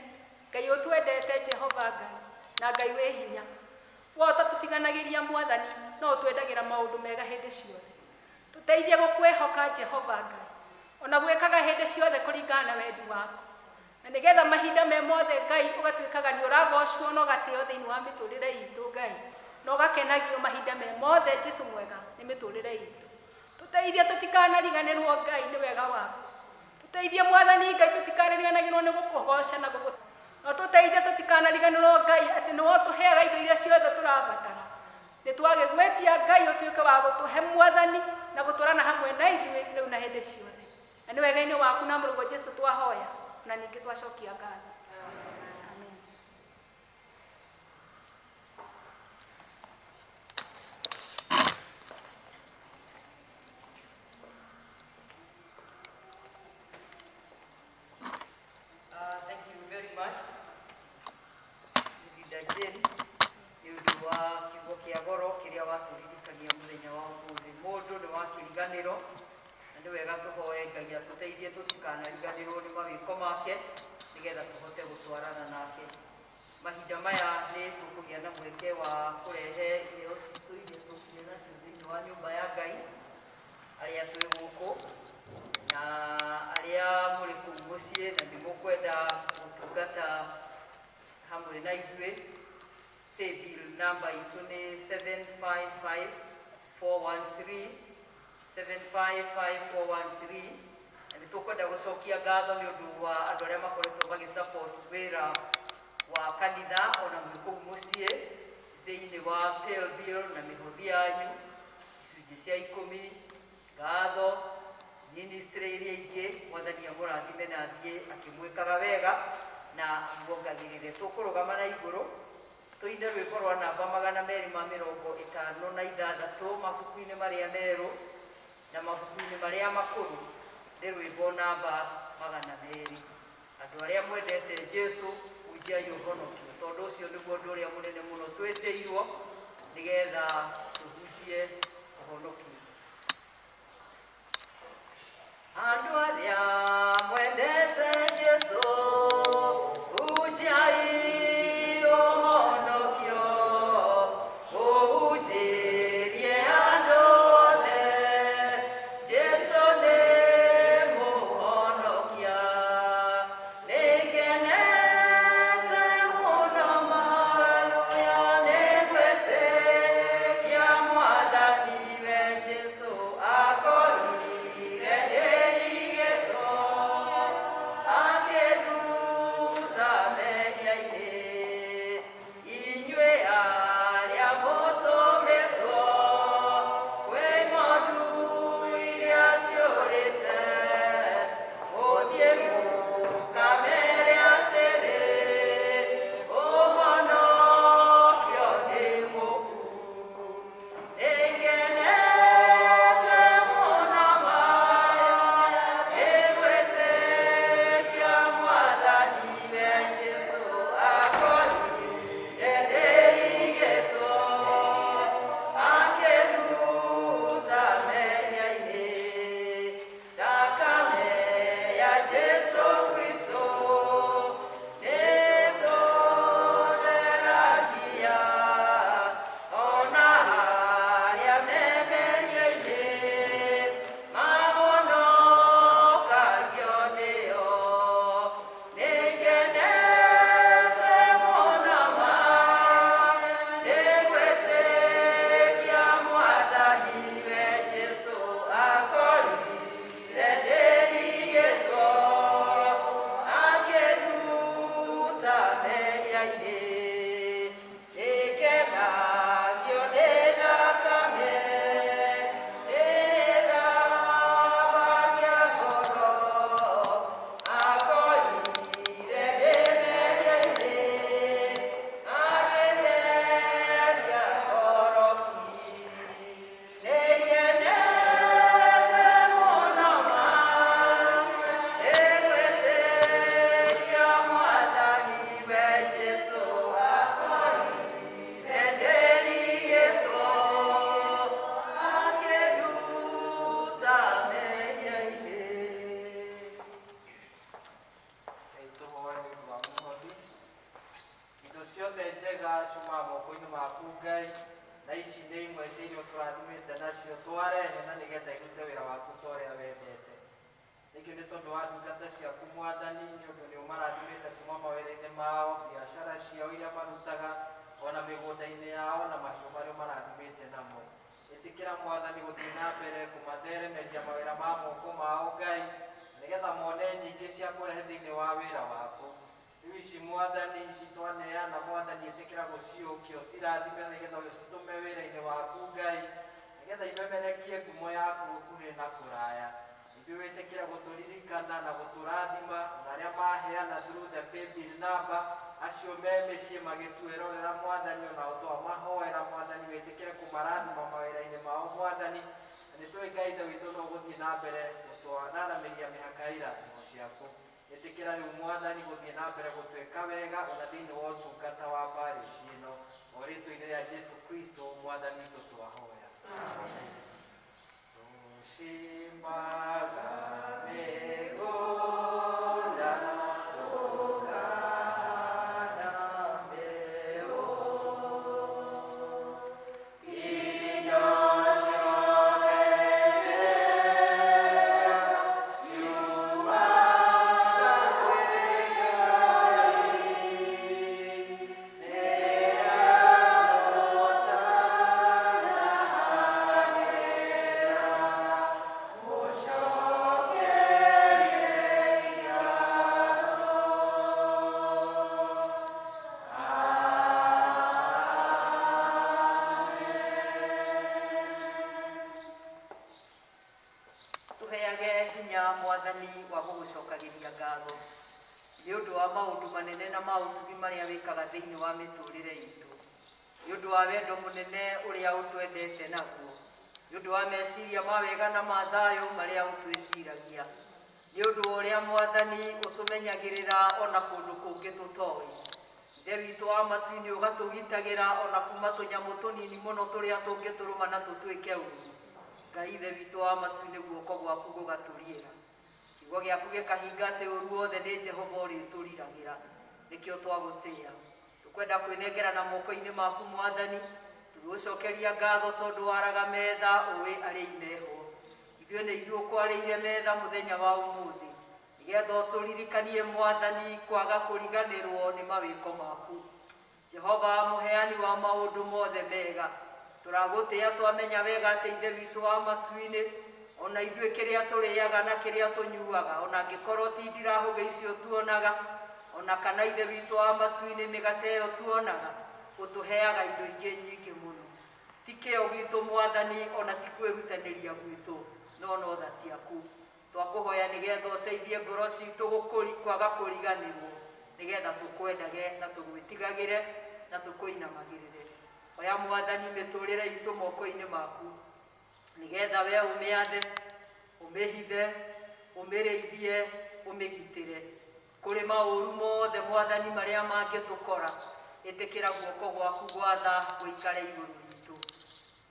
Ngai ũtwendete Jehova Ngai, na Ngai wĩ hinya. We ũtatũtiganagĩria mwathani, no ũtwendagĩra maũndũ mega hĩndĩ ciothe. Tũteithie gũkwĩhoka Jehova Ngai, ona gwĩkaga hĩndĩ ciothe kũringana na wendi waku, na nĩgetha mahinda me mothe Ngai ũgatuĩkaga nĩ ũragocwo na ũgatĩo thĩinĩ wa mĩtũrĩre itũ Ngai, na ũgakenagio mahinda me mothe Jesu mwega nĩ mĩtũrĩre itũ. Tũteithie tũtikanariganĩrwo Ngai nĩ wega waku. Tũteithie mwathani Ngai tũtikanariganĩrwo nĩ gũkũgoca na gũgũ, na tũteithie tũtikanariganĩrwo Ngai atĩ nĩwe ũtũheaga indo iria ciothe tũrabatara. Nĩ twagĩgwĩtia Ngai ũtuĩke wa gũtũhe mwathani na gũtwarana hamwe na ithuĩ rĩu na hĩndĩ ciothe. Na nĩ wega-inĩ waku na mũrũguo Jesu twahoya na ningĩ twacokia ngatho. Amen.
Thank Nĩ wega tũhoe Ngai atũteithie tũtikanariganĩrwo nĩ mawĩko make nĩgetha tũhote gũtwarana nake. Mahinda maya nĩ tũkũgĩa na mweke wa kũrehe iheo citũ iria tũkire nacio thĩinĩ wa nyũmba ya Ngai, arĩa twĩ gũkũ na arĩa mũrĩ kũu mũciĩ na nĩ mũkwenda gũtungata hamwe na ithuĩ. Paybill number itũ nĩ 755413, 755413. Na nĩ tũkwenda gũcokia ngatho nĩ ũndũ wa andũ arĩa makoretwo magĩ-support wĩra wa kanitha ona mwĩ kũu mũciĩ thĩinĩ wa paybill na mĩhothi yanyu, icunjĩ cia 10, ngatho ministry iria ingĩ. Mwathani amũrathime na athiĩ akĩmwĩkaga wega na amuongagĩrĩre. Tũkũrũgama na igũrũ tũine rwĩmbo rwa namba 256 mabuku-inĩ marĩa merũ na mabuku-inĩ marĩa makũrũ, nĩ rwĩmbo namba 200. Andũ arĩa mwendete Jesũ, hunjiai ũhonokio, tondũ ũcio nĩguo ũndũ ũrĩa mũnene mũno twĩtĩirwo nĩgetha tũhunjie ũhonokio. Andũ arĩa mwendete Jesũ, hunjiai ũhonokio, ũhunjĩrie andũ othe, Jesũ nĩ mũhonokia. Nĩngenete mũno, haleluya, nĩngwĩtĩkia Mwathani we Jesũ akorire nĩigĩtwo, akĩnduta mehia-inĩ. Inyuĩ arĩa mũtũmĩtwo kwĩ ng'ondu iria ciũrĩte, mũthiĩ mũkamere atĩrĩ, ũhonokio nĩ mũku. Nĩngenete mũno ma, nĩngwĩtĩkia Mwathani we Jesũ akorire nĩrigĩtwo, akĩnduta mehia-inĩ. Thakame ya Jesũ Kristũ nĩtũtheragia, ona arĩa me mehia-inĩ mahonokagio nĩyo. Nĩngenete mũno ma, nĩngwĩtĩkia Mwathani we Jesũ akorire nĩrigĩtwo, akĩnduta mehia-inĩ. Nĩngenagio nĩ thakame, ĩthambagia ngoro, akorire ndĩ mehia-inĩ, agĩtheria ngoro ki. Nĩngenete mũno ma, nĩngwĩtĩkia Mwathani we Jesũ akorire nĩrigĩtwo, akĩnduta mehia-inĩ.
Ngai tũhoe nĩ ũndũ wa mũhothi. Indo ciothe njega ciumaga moko-inĩ maku Ngai, na ici nĩ imwe cia iria ũtũrathimĩte nacio twarehe na nĩgetha irute wĩra waku ta ũrĩa wendete. Nĩkĩo nĩ tondũ wa ndungata ciaku Mwathani, nĩ ũndũ nĩ ũmarathimĩte kuma mawĩra-inĩ mao, biacara ciao iria marutaga, ona mĩgũnda-inĩ yao na mahiũ marĩa ũmarathimĩte namo. Ĩtĩkĩra Mwathani gũthiĩ na mbere kũmatheremeria mawĩra ma moko mao Ngai, nĩgetha mone nyingĩ cia kũrehe thĩinĩ wa wĩra waku. Rĩu ici Mwathani, ici twaneana Mwathani, ĩtĩkĩra gũciũkia ũcirathime nĩgetha ũcitũme wĩra-inĩ waku Ngai, nĩgetha imemerekie ngumo yaku gũkuhĩ na kũraya. Ithuĩ wĩtĩkĩre gũtũririkana na gũtũrathima, na arĩa maheana through the paybill number, acio me mĩciĩ magĩtwĩrorera Mwathani, onao twamahoera Mwathani, wĩtĩkĩre kũmarathima mawĩra-inĩ mao Mwathani. Na nĩ tũĩ Ngai Ithe witũ no ũgũthiĩ na mbere gũtwararamĩria mĩhaka ya irathimo ciaku. Ĩtĩkĩra rĩu Mwathani gũthiĩ na mbere gũtwĩka wega ona thĩinĩ wa ũtungata wa parish ĩno, o rĩtwa-inĩ rĩa Jesu Kristo Mwathani witũ twahoya. Tushimba
Tũheage hinya Mwathani wa gũgũcokagĩria ngatho nĩ ũndũ wa maũndũ manene na ma ũtugi marĩa wĩkaga thĩinĩ wa mĩtũrĩre itũ, nĩ ũndũ wa wendo mũnene ũrĩa ũtwendete naguo, nĩ ũndũ wa meciria ma wega na ma thayũ marĩa ũtwĩciragia, nĩ ũndũ wa ũrĩa Mwathani ũtũmenyagĩrĩra ona kũndũ kũngĩ tũtoĩ. Ithe witũ wa matu-inĩ ũgatũgitagĩra ona kuma tũnyamũ tũnini mũno tũrĩa tũngĩtũrũma na tũtuĩke ũru. Ngai Ithe witũ wa matu-inĩ guoko gwaku gũgatũriĩra, kiugo gĩaku gĩkahinga atĩ ũru wothe nĩ Jehova ũrĩtũriragĩra. Nĩkĩo twagũtĩĩa. Tũkwenda kwĩnengera na moko-inĩ maku Mwathani, tũgũcokeria ngatho tondũ waraga metha ũĩ arĩa imeho. Ithuĩ nĩ ithuĩ ũkwarĩire metha mũthenya wa ũmũthĩ, nĩgetha ũtũririkanie Mwathani kwaga kũriganĩrwo nĩ mawĩko maku. Jehova mũheani wa maũndũ mothe mega, tũragũtĩĩa twamenya wega atĩ Ithe witũ wa matu-inĩ ona ithuĩ kĩrĩa tũrĩaga na kĩrĩa tũnyuaga, ona angĩkorwo ti ndirahũgĩ icio tuonaga, ona kana Ithe witũ wa matu-inĩ mĩgate ĩyo tuonaga, ũtũheaga indo ingĩ nyingĩ mũno. Ti kĩo gwitũ Mwathani, ona ti kwĩrutanĩria gwitũ, no no tha ciaku. Twakũhoya nĩgetha ũteithie ngoro citũ kwaga kũriganĩrwo, nĩgetha tũkwendage na tũgwĩtigagĩre na tũkũinamagĩrĩre. Oya Mwathani mĩtũrĩre itũ moko-inĩ maku, nĩgetha we ũmĩathe, ũmĩhithe, ũmĩrĩithie, ũmĩgitĩre kũrĩ maũru mothe Mwathani marĩa mangĩtũkora. Ĩtĩkĩra guoko gwaku gwatha gũikare igũrũ ritũ.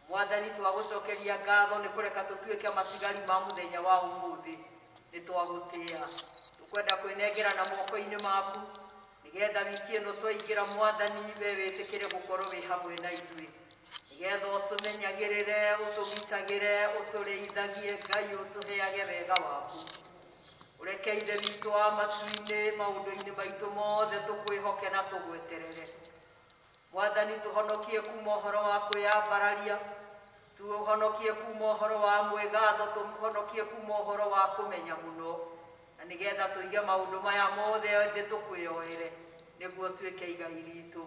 Mwathani twagũcokeria ngatho nĩ kũreka tũtuĩke matigari ma mũthenya wa ũmũthĩ. Nĩ twagũtĩĩa. Tũkwenda kwĩnengera na moko-inĩ maku, nĩgetha wiki ĩno twaingĩra Mwathani we wĩtĩkĩre gũkorwo wĩ hamwe na ithuĩ, nĩgetha ũtũmenyagĩrĩre, ũtũgitagĩre, ũtũrĩithagie Ngai, ũtũheage wega waku. Ũreke Ithe witũ wa matu-inĩ maũndũ-inĩ maitũ mothe tũkwĩhoke na tũgweterere. Mwathani tũhonokie kuma ũhoro wa kwĩyambararia, tũhonokie kuma ũhoro wa mwĩgatho, tũhonokie kuma ũhoro wa kũmenya mũno, na nĩgetha tũige maũndũ maya mothe thĩ tũkwĩyoere, nĩguo tuĩke igai ritũ.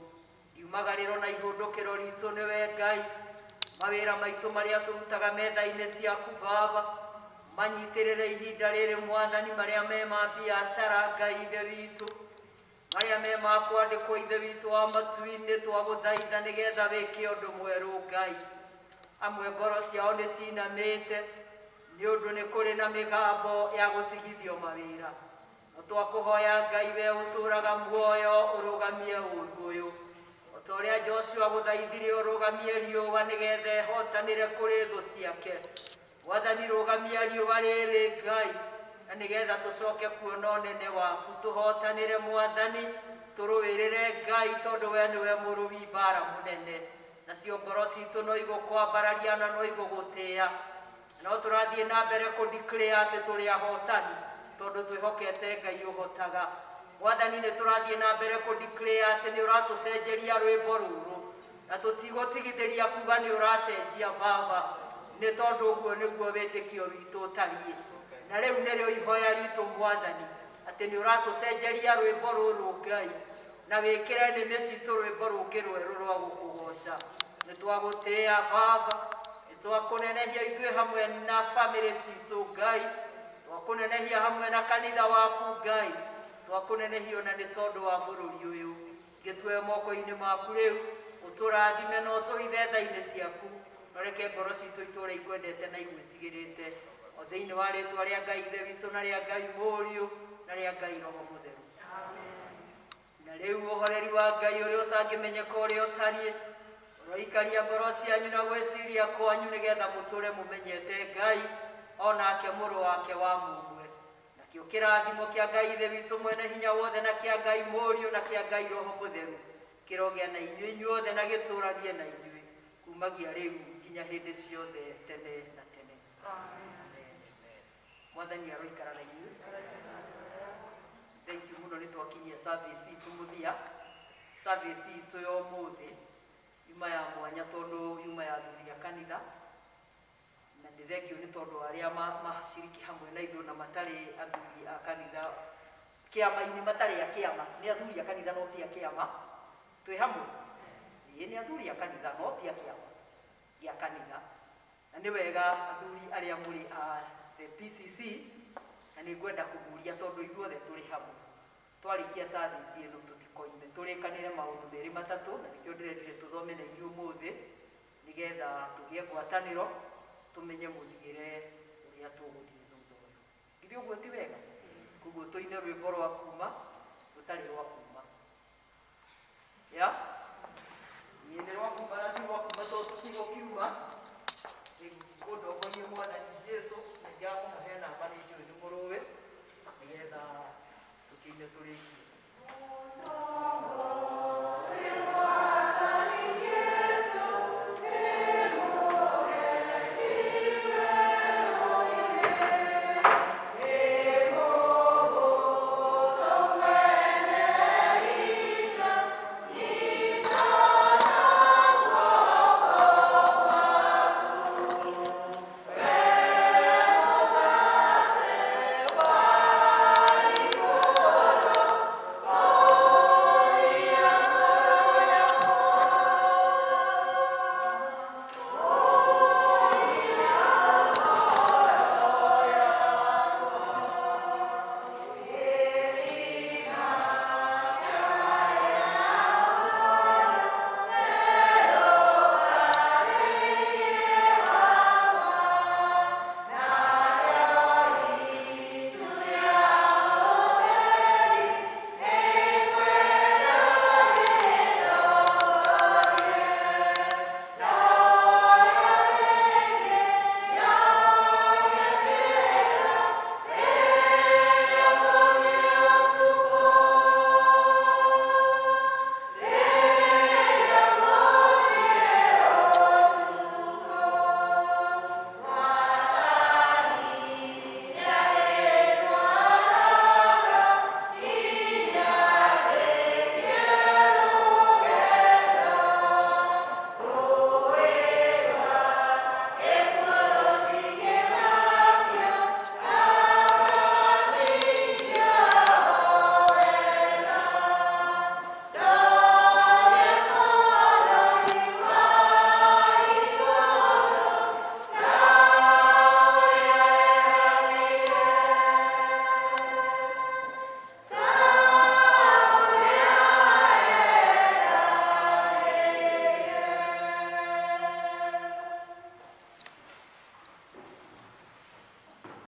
Iumagarĩro na ihũndũkĩro ritũ nĩwe Ngai. Mawĩra maitũ marĩa tũrutaga metha-inĩ ciaku Baba, manyitĩrĩre ihinda rĩrĩ Mwathani, marĩa me ma biacara Ngai Ithe witũ, marĩa me ma kwandĩkwo Ithe witũ wa matu-inĩ, twagũthaitha nĩgetha wĩke ũndũ mwerũ Ngai. Amwe ngoro ciao nĩ cinamĩte nĩ ũndũ nĩ kũrĩ na mĩgambo ya gũtigithio mawĩra. No twakũhoya Ngai we ũtũũraga muoyo ũrũgamie ũũru ũyũ, o ta ũrĩa Joshua gũthaithire ũrũgamie riũa nĩgetha ehotanĩre kũrĩ thũ ciake. Mwathani rũgamia riũa rĩrĩ Ngai, na nĩgetha tũcoke kuona ũnene waku, tũhotanĩre Mwathani, tũrũĩrĩre Ngai, tondũ we nĩwe mũrũi mbara mũnene. Nacio ngoro citũ no igũkwambararia na no igũgũtĩĩa. No tũrathiĩ na mbere kũ declare atĩ tũrĩ ahotani, tondũ twĩhokete Ngai ũhotaga. Mwathani nĩ tũrathiĩ na mbere kũ declare atĩ nĩ ũratũcenjeria rwĩmbo rũrũ, na tũtigũtigithĩria kuga nĩ ũracenjia Baba, nĩ tondũ ũguo nĩguo wĩtĩkio witũ ũtariĩ. Na rĩu nĩrĩo ihoya ritũ Mwathani, atĩ nĩ ũratũcenjeria rwĩmbo rũrũ Ngai, na wĩkĩre nĩmĩ citũ rwĩmbo rũngĩ rwerũ rwa gũkũgoca. Nĩ twagũtĩĩa Baba, nĩ twakũnenehia ithuĩ hamwe na bamĩrĩ citũ Ngai, twakũnenehia hamwe na kanitha waku Ngai, twakũnenehia ona nĩ tondũ wa bũrũri ũyũ. Gĩtue moko-inĩ maku rĩu, ũtũrathime na ũtũhithe tha-inĩ ciaku, na ũreke ngoro citũ itũũre ikwendete na igwĩtigĩrĩte, o thĩinĩ wa rĩtwa rĩa Ngai Ithe witũ na rĩa Ngai Mũriũ na rĩa Ngai Roho Mũtheru. Na rĩu ũhoreri wa Ngai ũrĩa ũtangĩmenyeka ũrĩa ũtariĩ, ũroikaria ngoro cianyu na gwĩciria kwanyu, nĩgetha mũtũũre mũmenyete Ngai onake mũrũ wake wa mũmwe. Nakĩo kĩrathimo kĩa Ngai Ithe witũ mwene hinya wothe, na kĩa Ngai Mũriũ, na kĩa Ngai Roho Mũtheru kĩrogĩa na inyuĩ inyuothe na gĩtũũranie na inyuĩ kumagia rĩu nginya hĩndĩ ciothe tene na tene. Amen. Mwathani aroikara na inyuĩ. Thank you mũno nĩ twakinyia service itũ mũthia. Service itũ ya ũmũthĩ yuma ya mwanya tondũ yuma ya athuri a kanitha, na nĩ thengio nĩ tondũ arĩa maciriki hamwe na ithuĩ na matarĩ athuri a kanitha kĩama-inĩ, matarĩ a kĩama, nĩ athuri a kanitha no ti a kĩama. Twĩ hamwe? Ĩĩ, nĩ athuri a kanitha no ti a kĩama gĩa kanitha. Na nĩ wega athuri arĩa mũrĩ a the PCC, na nĩ ngwenda kũmũria tondũ ithuothe tũrĩ hamwe. Twarikia service ĩno tũtikoime, tũrĩkanĩre maũndũ merĩ matatũ, na nĩkĩo ndĩrendire tũthome na inyuĩ ũmũthĩ nĩgetha tũgĩe ngwatanĩro, tũmenye mũthiĩre ũrĩa tũgũthiĩ thutha ũyũ. Githĩ ũguo ti wega? Koguo tũine rwĩmbo rwa kuma rũtarĩ rwa kuma. Ya? Ĩĩ nĩ rwa kuma na ti rwa kuma tondũ tũtigũkiuma. Kũndongoria Mwathani Jesũ, ningĩ akũmũhe namba nĩ njũĩ nĩ mũrũĩ, nĩgetha tũkĩine tũrĩkie.